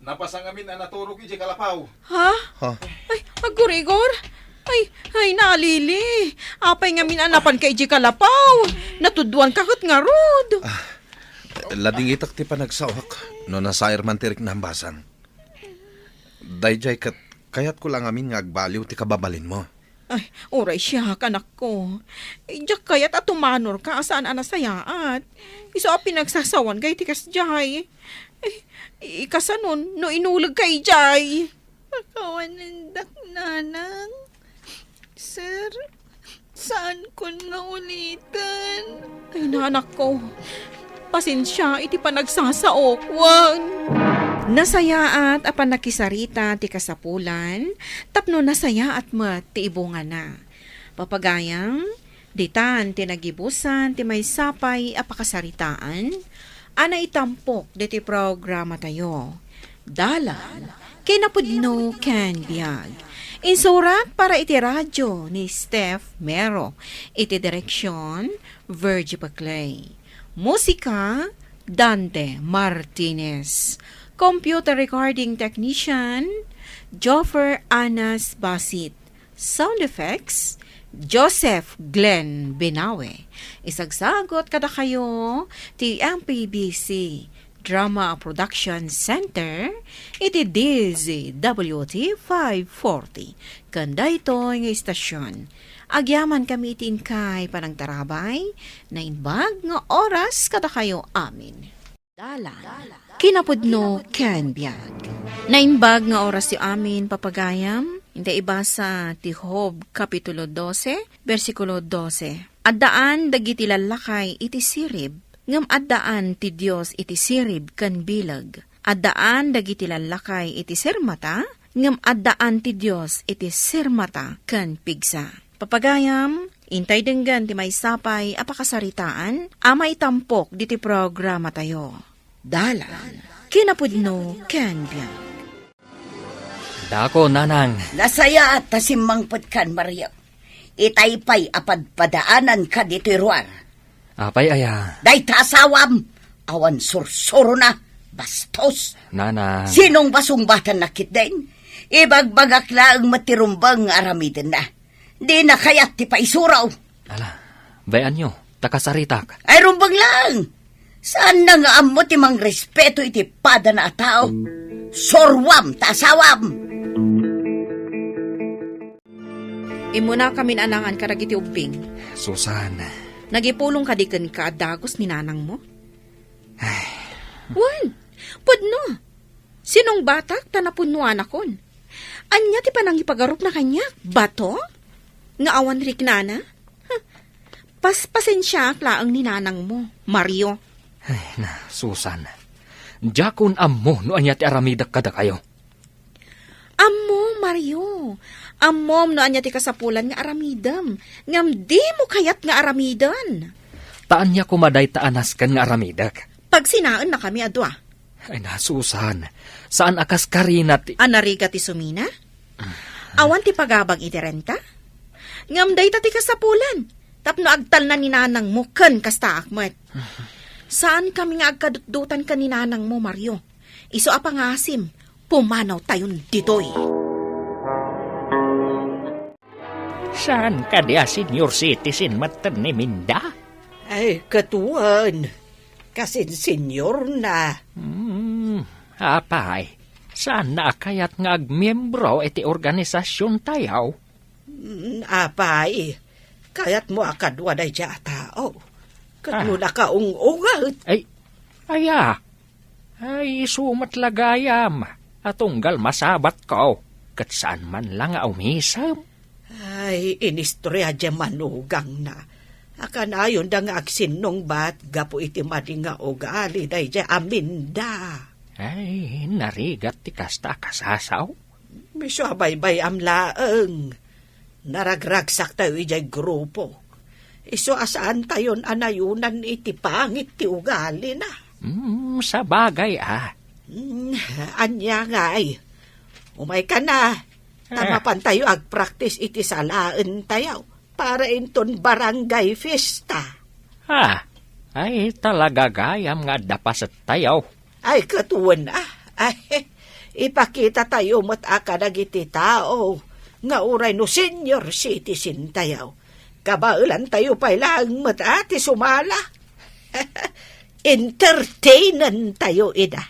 Napasa ngamin a naturog idiay kalapaw. Ha? Ha? Ay, aggurigor? Ay, ay, na, Lily. Apay ngamin a napanka idiay kalapaw? Natudduanka ket ngarud. Ah, ladingitak ti panagsaoak no nasair man ti riknam, basang. Daydiay ket kayatko la ngamin nga agbaliw ti kababalinmo. Ay, uray siak, anakko. Diak kayat a tumanorka a saan a nasayaat. Isu a pinagsasawanka iti kasdiay. Ay, ikasanon no inulegka idiay? Pakawanendak, nanang. Sir, saankon nga uliten. Ay, nanakko. Pasensia iti panagsasaok, wen. Nasayaat a pannakisarita ti kasapulan, tapno nasayaat met ti ibungana. Papagayam, ditan ti nagibusan ti maysa pay a pakasaritaan a naitampok ditoy programatayo. Dalan, kinapudno ken biag. Insurat para iti radio ni Steph Mero. Iti direksyon, Virgie Paclay. Musika, Dante Martinez. Computer recording technician, Joffer Anas Basit. Sound effects, Joseph Glenn Binawe. Isagsagot kadakayo ti M P B C Drama Production Center iti D Z W T five forty. Ken daytoy nga istasyon, agyamankami iti inkay panangtarabay, naimbag nga oras kadakayo amin. Dalan, kinapudno ken biag. Naimbag nga orasyo amin, papagayam, Ita ibasa ti Job, Kapitulo dose, bersikulo dose. Addaan dagiti lallakay iti sirib, ngem addaan ti Dios iti sirib ken bileg. Addaan dagiti lallakay iti sirmata, ngem addaan ti Dios iti sirmata ken pigsa. Papagayam, intay denggen ti maysa pay a pakasaritaan a maitampok diti programatayo. Dalan, kinapudno ken biag. Dako, Nanang. Nasayaat ta simmangpetkan, Mario. Itay pay a padpadaananka ditoy ruar. Apay aya? Dayta asawam, awan sursurona, bastos. Nanang. Sinong basungbatanna ketdin? Ibagbagak laeng met ti rumbeng nga aramidenna. Dina kayat ti paisuro. Ala, bay-anyo, ta kasaritak. Ay, rumbeng laeng. Saanna nga ammo ti mangrespeto iti padana a tao? Surwam ta asawam. Immunakamin a nangan kadagiti ubbing. Susan. Nagipulong kadi kenka a dagus ni nanangmo? Ay. Wen, pudno. Sinong batak ta napunnuanakon? Ania ti panangipagarupna kaniak? Bato? Nga awan riknana? Huh. Paspasensiaak laeng ni nanangmo, Mario. Ay, na, Susan. Diakon ammo no ania ti aramidek kadakayo. Ammom, Mario. Ammom no ania ti kasapulan nga aramidem. Ngem dimo kayat nga aramiden. Ta ania koma dayta a nasken nga aramidek? Pagsinaennakami a dua. Ay na, Susan. Saan a kas karina ti... A narigat ti sumina? Awan ti pagabag iti renta? Ngem dayta ti kasapulan. Tapno agtalna ni nanangmo ken kastaak met. Saankami nga agkadutdotan ken ni nanangmo, Mario. Isu a pangasim, pumanawtayon ditoy. Saan kadi a senior citizen metten ni Minda? Ay, ket wen. Kasin senior na. Hmm, apay, saanna a kayat nga agmiembro iti organisasiontayo? Mm, apay, kayatmo a kadua daydiay a tao. Ket Ah. no nakaung-unget. Ay, aya? Ay, isu met la gayam a tunggal masabatko, ket saan man la nga umisem. Ay, inistorya diay manugangna a kanayonda nga agsinnungbat gapu iti madi nga ugali daydiay a Minda. Ay, narigat ti kasta a kasasaw. Isu a baybay-am laeng. Naragragsaktayo idiay grupo. Isu a saantayon a nayonan iti pangit ti ugalina. Hmm, sabagay a. Hmm, ania ngay? Umayka na. Ta Ah. mapantayo agpraktis iti salaentayo para inton barangay fiesta. Ah, ay talaga gayam nga adda pasettayo. Ay, ket wen, ah. Ay, ipakitatayo met a kadagiti tao nga uray no senior citizen tayo, kabaelantayo pay laeng met a ti sumala. Entertainentayo ida.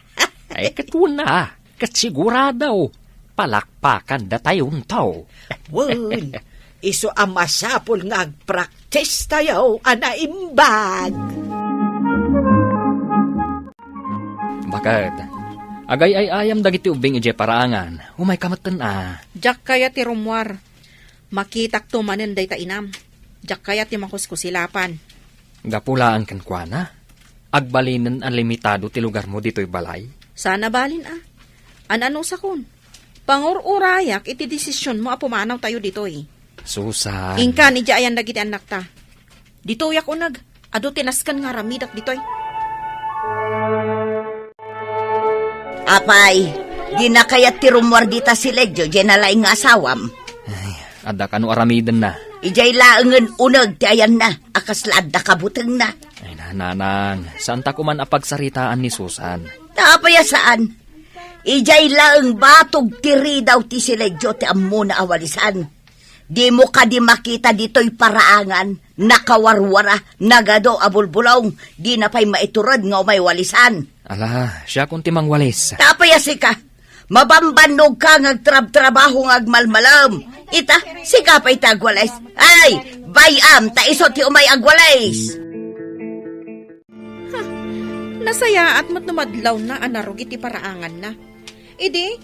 Ay, ket wen, ah. Ket sigurado, palakpakandatayo. Wen, isu a masapul nga agpraktis tayo a naimbag. Baket, agay-ay-ayam dagiti ubbing idiay paraangan, umayka metten a. Diak kayat ti rummuar. Makitakto manen dayta inam. Diak kayat ti makuskusilapan. Gapu laeng kenkuana, agbalinen a limitado ti lugarmo ditoy balay? Saan a balin a. An-anusakon. Pangur-urayak iti desisionmo a pumanawtayo ditoy. Susan. Inkan, idiay ayan dagiti annakta. Ditoyak uneg. Adu ti nasken nga aramidek ditoy. Apay, dina kayat ti rummuar dita si Ledjo, diay nalaing nga asawam? Ay, adda kano aramidenna. Idiay laengen uneg ti ayanna, a kasla adda kabutengna. Ay, nanang, saanta koman a pagsaritaan ni Susan. Apay a saan? Idiay laeng batog ti ridaw ti si Ledjo ti ammona a walisan. Dimo kadi makita ditoy paraangan, nakawarwara, nagadu a bulbulong, dina pay maitured nga umay walisan. Ala, siakon ti mangwalis. Apay a sika, mabambannog ka nga agtrabtrabaho nga agmalmalem. Ita, sika pay ti agwalis. Ay, bay-am, ta isu ti umay agwalis. Ha, nasayaat met no madlawna a narugit ti paraanganna. Idi,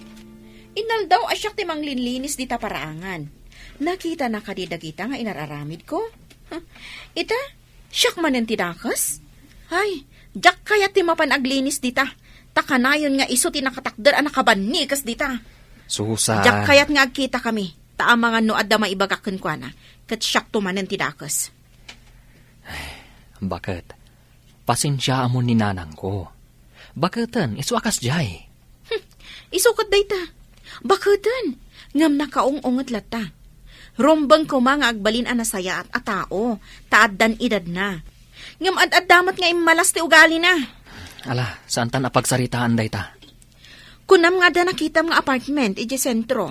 Inaldaw a siak ti manglinlinis dita paraangan. Nakitana kadi dagita nga inar-aramidko? Huh, ita, siak manen ti dakes? Ay, diak kayat ti mapan aglinis dita. Ta kanayon nga isu ti nakatakder a nakabannikes dita. Susan. Diak kayat nga agkitakami. Ta amangan no adda maibagak kenkuana, ket siakto manen ti dakes. Baket, pasensiaamon ni nanangko. Baketen, isu a kasdiay. Hmm, isu ket dayta. Baketen, ngem nakaung-unget latta. Rumbeng koma nga agbalin a nasayaat a tao, ta addan edadna. Ngem ad-adda met nga immalas ti ugalina. Ala, saantan a pagsaritaan dayta. Kunam nga adda nakitam nga apartment idiay sentro.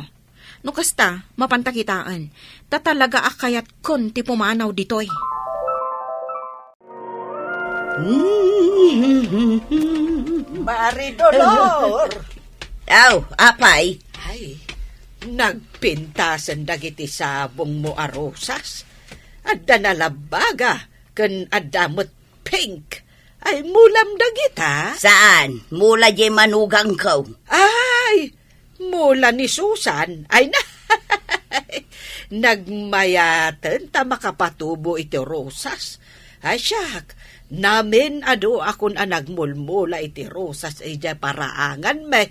No kasta, mapanta kitaen. Ta talaga a kayatkon ti pumanaw ditoy. Mari Dolor! Aw, apay? Ay, nagpintasen dagiti sabongmo a rosas. Adda nalabbaga, ken adda met pink. Ay, mulam dagita? Saan? Mula diay manugangko. Ay, mula ni Susan. Ay na. Nagmayaten ta makapatubo iti rosas. Ay, siak, namin adu akon a nagmulmula iti rosas idiay paraangan, me.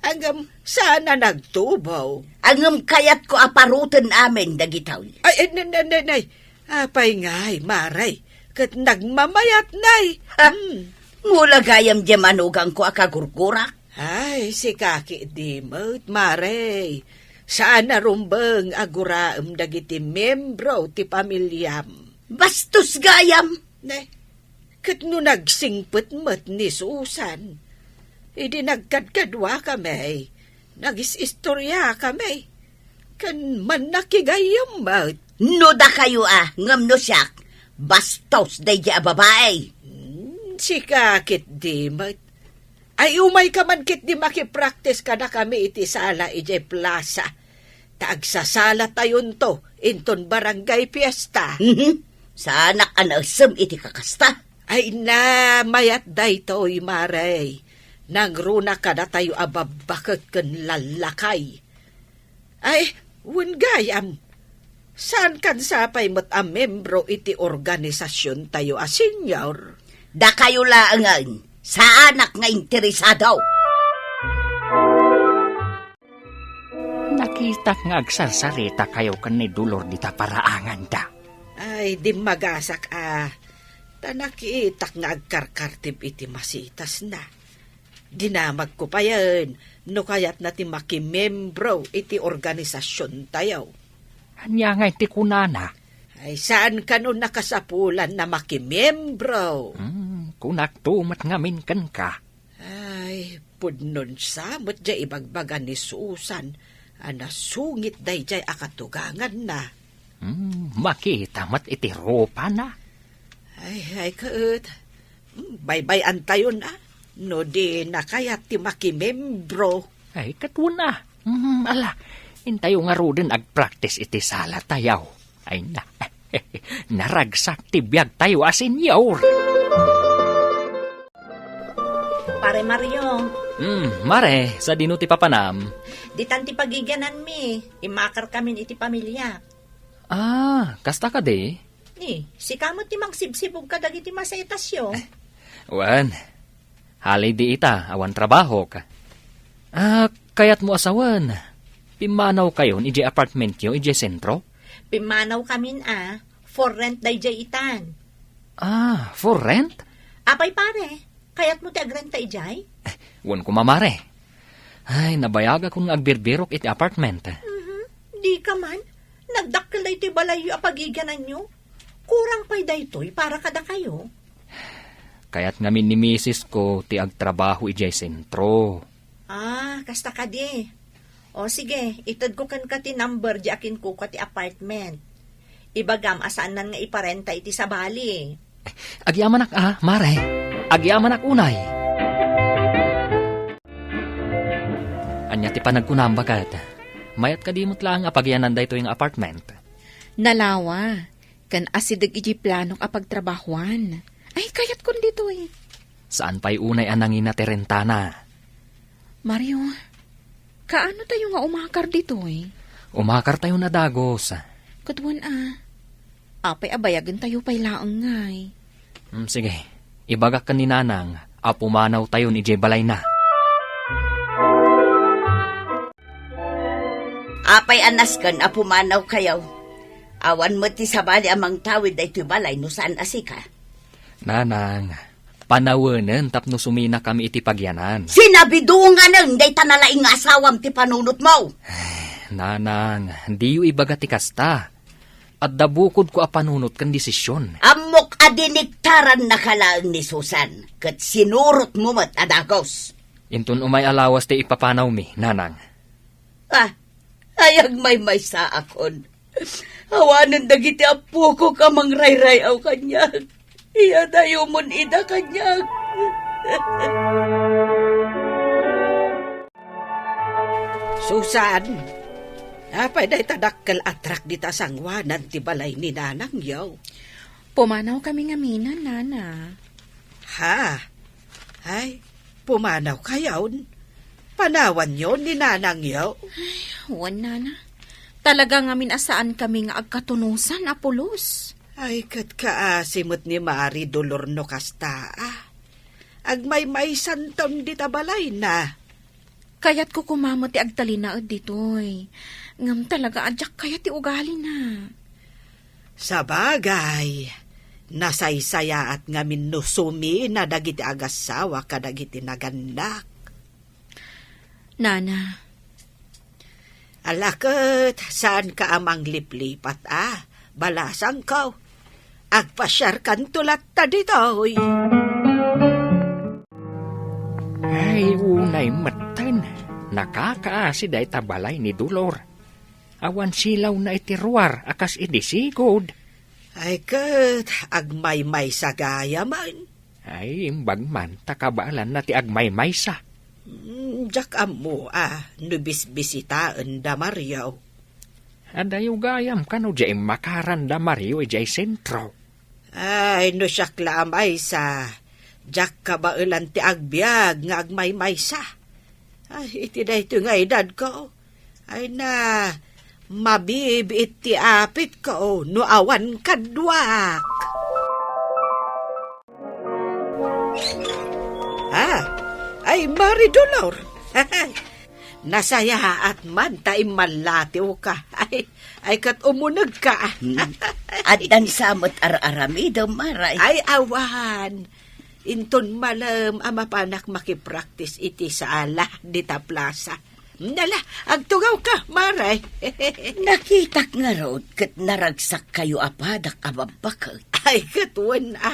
Ngem saan a nagtubo. Ngem kayatko a paruten amin dagitoy. Ay, ay, nay, nay, nay, nay. Apay ngay, Mare? Ket nagmamayat, nay. Ha? Hmm. Mula gayam diay manugangko a kagurgurak? Ay, sika ketdi met, Mare. Saan a rumbeng a guraem dagiti membro ti pamiliam. Bastos gayam! Ne, ket no nagsingpet met ni Susan, idi nagkadkaduakami, nagis-istoriakami, ken mannakigayyem met. No dakayo a, ngem no siak, bastos daydiay a babai. Hmm, sika ketdi met. Ay, umayka man ketdi makipraktis kadakami iti sala idiay plaza. Ta agsasalatayonto inton barangay fiesta. Mhm. Saanak a naessem iti kakasta. Ay na, mayat daytoy, Mare. Nangruna kadatayo a babbaket ken lallakay. Ay, wen gayam. Saankan sapay met a membro iti organisasiontayo a senior? Dakayo laengen, saanak nga interesado. Nakitak nga agsarsarita kayo ken ni Dolor dita paraanganda. Ay, dimmagasak a, ta nakitak nga agkarkartib iti masitasna. Dinamagko payen no kayatna ti makimembro iti organisasiontayo. Ania ngay ti kunana? Ay, saan kano nakasapulan a makimembro? Hmm, kunakto met ngamin kenka. Ay, pudnon sa met diay ibagbaga ni Susan a nasungit daydiay a katuganganna. Hmm, makita met iti rupana. Ay, ay, ket, hmm, baybay-antayon a, no di na kayat ti makimembro. Ay, ket wen a. Hmm, ala, intayo ngaruden agpraktis iti salatayo. Ay na, naragsak ti biagtayo a senior. Pare Mario. Hmm, Mare, sadino ti papanam? Ditan ti pagigiananmi, immakarkamin iti pamiliak. Ah, kasta kadi? Ni, sika met ti mangsibsibog kadagiti masetasyo. Wen, hali di ita, awan trabahok. Ah, kayatmo a sawen, pimmanawkayon idiay apartmentyo idiay sentro? Pimmanawkamin a, for rent daydiay itan. Ah, for rent? Apay pare, kayatmo ti agrenta idiay? Wen koma, Mare. Ay, nabayagakon nga agbirbirok iti apartment. Mhm. Dika man, nagdakkel daytoy balayyo a pagigiananyo. Kurang pay daytoy para kadakayo. Kayat ngamin ni misisko ti agtrabaho idiay sentro. Ah, kasta kadi. O sige, itedko kenka ti number di akinkukua ti apartment. Ibagam a saannan nga iparenta iti sabali. Agyamanak a, Mare. Agyamanak unay. Ania ti panagkunam, baket? Mayat kadi met laeng a pagianan daytoy nga apartment? Nalawa, ken asideg iti planok a pagtrabahuan. Ay, kayatkon ditoy. Saan pay unay a nangina ti rentana? Mario, Kaano tayo nga umakar ditoy? Umakar tayo na dagus. Ket wen a, apay a bayagentayo pay laeng ngay? Hmm, sige, ibagak ken ni Nanang a pumanaw tayon idiay balayna. Apay a nasken a pumanawkayo? Awan met ti sabali a mangtawid daytoy balay no saan a sika. Nanang, panawenen tapno suminakami iti pagyanan. Sinabidonganen dayta nalaing nga asawam ti panunotmo. Nanang, diyo ibaga ti kasta. Adda bukodko a panunot ken desisyon. Ammok a diniktarannaka laeng ni Susan, ket sinurotmo met a dagus. Inton umay a lawas ti ipapanawmi, Nanang. Ah, ay agmaymaysaakon. Awanen dagiti appokok a mangrayray-aw kaniak. Iyadayomon ida kaniak. Susan, apay dayta dakkel a truck dita sanguanan ti balay ni nanangyo? Pumanawkami ngamin, Nana. Ha? Ay, pumanawkayon? Panawanyo ni nanangyo? Ay, wen, Nana. Talaga ngamin a saankami nga agkatunosan a pulos. Ay, ket kaasi met ni Mari Dolor no kasta, a. Agmaymaysanton dita balayna. Kayatko koma met ti agtalinaed ditoy. Ngem talaga a diak kayat ti ugalina. Sabagay, nasaysayaat ngamin no sumina dagiti agassawa kadagiti nagannak. Nana. Ala ket, saanka a mangliplipat, a? Balasangko. Agpasiarkanto latta ditoy. Ay, unay metten. Nakakaasi dayta balay ni Dolor. Awan silawna iti ruar a kas idi sigud. Ay ket, agmaymaysa gayamen. Ay, imbag man ta kabaelanna ti agmaymaysa. Mm, diak ammo a no bisbisitaen da Mario. Adayo gayam kano diay immakaran da Mario idiay sentro. Ay, no siak la a maysa, diak kabaelan ti agbiag nga agmaymaysa. Ay, iti daytoy nga edadko, ay na, mabibiit ti apitko no awan kaduak. Ah, ay, Mari Dolor. Nasayaat man ta immallatiwka. Ay, ay, ket umunegka. Hmm. Addan sa met ar-aramidem, Mari. Ay, awan. Inton malem a mapanak makipraktis iti sala dita plasa. Nala, agtugawka, Mari. Nakitak ngarud ket naragsakkayo a padak a babbaket. Ay, ket wen a.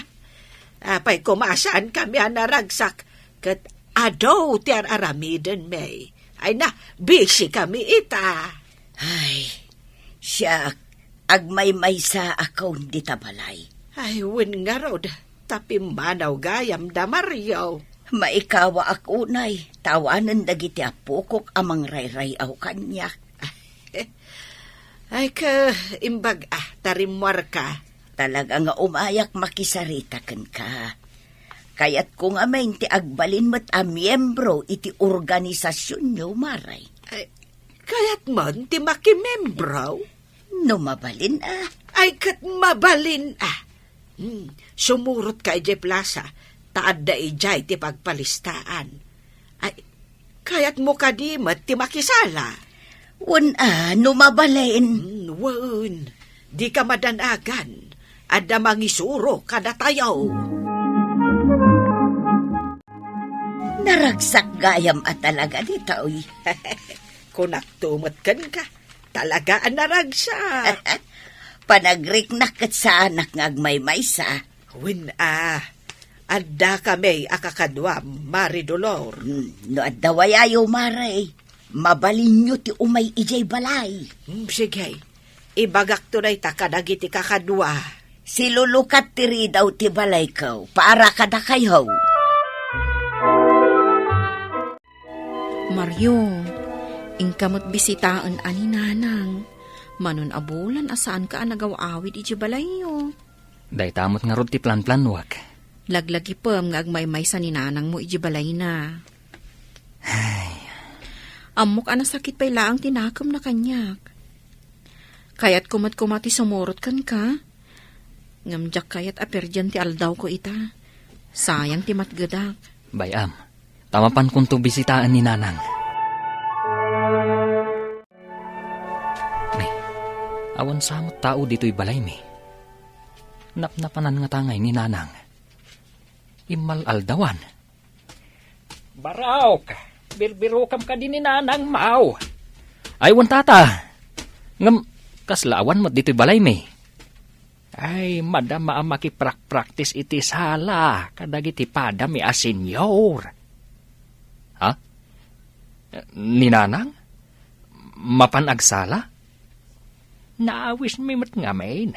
Apay koma a saankami a naragsak ket adu ti ar-aramidenmi. Ay na, bisikami ita. Ay, siak, agmaymaysaakon dita balay. Ay, wen ngarud, ta pimmanaw gayam da Mario. Maikawaak unay, ta awanen dagiti appokok a mangrayray-aw kaniak. Ay, ka, imbag, ah, ta rimmuarka. Talaga nga umayak makisarita kenka. Kayatko ngamin ti agbalin met a miembro iti organisasionyo, Mari. Ay, kayatmon ti makimembro? No mabalin, ah. Ay, ket mabalin, ah. Hmm, sumurotka idiay plasa, ta adda idiay ti pagpalistaan. Ay, kayatmo kadi met ti makisala? Wen a, no mabalin. Hmm, wen, dika madanagan. Adda mangisuro kadatayo. Naragsak gayam a talaga ditoy. Kunakto met kenka, talaga a naragsak. Panagriknak ket saanak nga agmaymaysa. Wen a, adda kami a kakaduam, Mari Dolor. Hmm, no adda wayayo, Mari, mabalinyo ti umay idiay balay. Hmm, sige. Ibagakto dayta kadagiti kakadua. Silulukat ti ridaw ti balayko para kadakayo. Mario, inka met bisitaen a ni Nanang. Manon a bulan a saanka a nagaw-awid idiay balayyo. Dayta met ngarud ti planplanuak. Laglagipem nga agmaymaysa ni nanangmo idiay balayna. Ay. Ammok a nasakit pay laeng ti nakemna kaniak. Kayatko met koma ti sumurot kenka, ngem diak kayat a perdian ti aldawko ita. Sayang ti matgedak. Bay-am, ta mapankonto bisitaen ni Nanang. Nay, awan sa met tao ditoy balaymi. Napnapanan ngata ngay ni Nanang. Immal-aldawan. Baraok, birbirokam kadi ni Nanang Mau. Ay, wen, Tata. Ngem, kasla awan met ditoy balaymi. Ay, madama a makiprakpraktis iti sala kadagiti padami a senior. Ha? Ni Nanang? Mapan agsala? Naawismi met ngamin.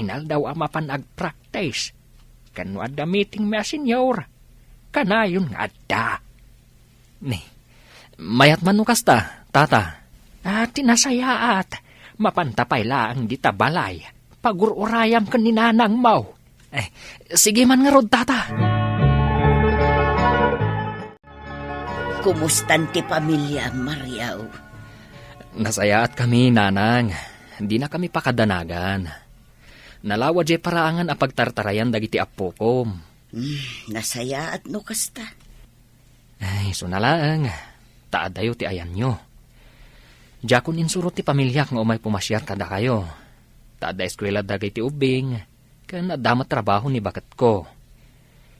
Inaldaw a mapan agpraktis. Ken no adda meetingmi a senior, kanayon nga adda. Ni, mayat man no kasta, Tata? Ah, ti nasayaat, mapanta pay laeng dita balay. Pagur-urayam ken ni Nanang Mau. Eh, sige man ngarud, Tata. Kumustan ti pamiliam, Mariaw? Nasayaatkami, Nanang. Dinakami pakadanagan. Nalawa diay paraangan a pagtartarayan dagiti appokom. Hmm, nasayaat no kasta. Ay, isu na laeng. Ta adayo ti ayanyo. Diakon insurot ti pamiliak nga umay pumasiar kadakayo. Ta adda eskuela dagiti ubbing, ken adda met trabaho ni baketko.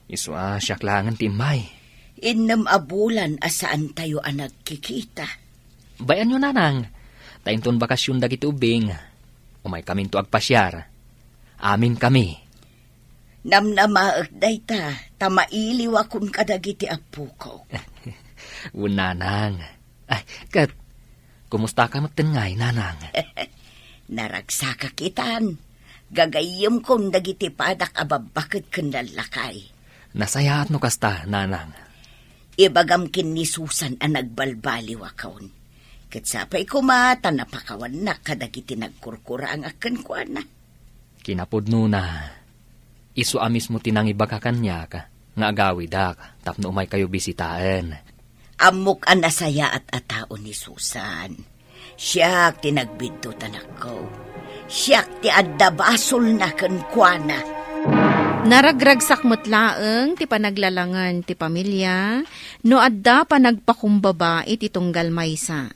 Isu a siak laengen ti immay. Innem a bulan a saantayo a nagkikita. Bayanyo, Nanang. Ta inton bakasion dagiti ubbing, umaykaminto agpasiar. Aminkami. Namnamaek dayta, ta mailiwakon kadagiti appokok. Wen, Nanang. Ay, ket, kumustaka metten ngay, Nanang? Naragsakak itan. Gagayyemkon dagiti padak a babbaket ken lallakay. Nasayaat no kasta, Nanang. Ibagam ken ni Susan a nagbalbaliwakon. Ket sapay koma ta napakawannak kadagiti nagkurkurangak kenkuana. Kinapudnona, isu a mismo ti nangibaga kaniak nga agawidak tapno umaykayo bisitaen. Ammok a nasayaat a tao ni Susan. Siak ti nagbiddut, anakko. Siak ti adda basolna kenkuana. Naragragsak met laeng ti panaglalangen ti pamilia no adda panagpakumbaba iti tunggal maysa.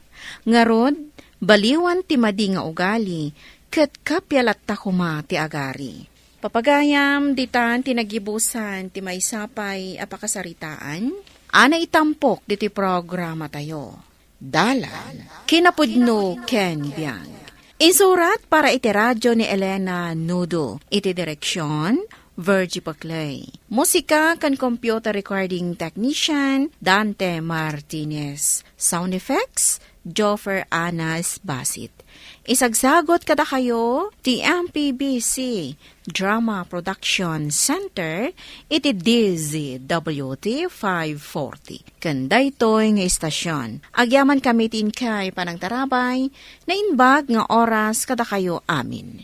Ngarud, baliwan ti madi nga ugali, ket kapialatta koma ti agari. Papagayam, ditan ti nagibusan ti maysa pay a pakasaritaan a naitampok ditoy programatayo. Dalan, kinapudno ken biag. Insurat para iti radio ni Elena Nudo. Iti direksion, Virgie Paclay. Musika ken computer recording technician, Dante Martinez. Sound effects, Joffer Anas Basit. Isagsagot kadakayo ti M P B C Drama Production Center iti D Z W T five forty. Ken daytoy nga istasyon, agyamankami ti inkay panangtarabay, naimbag nga oras kadakayo amin.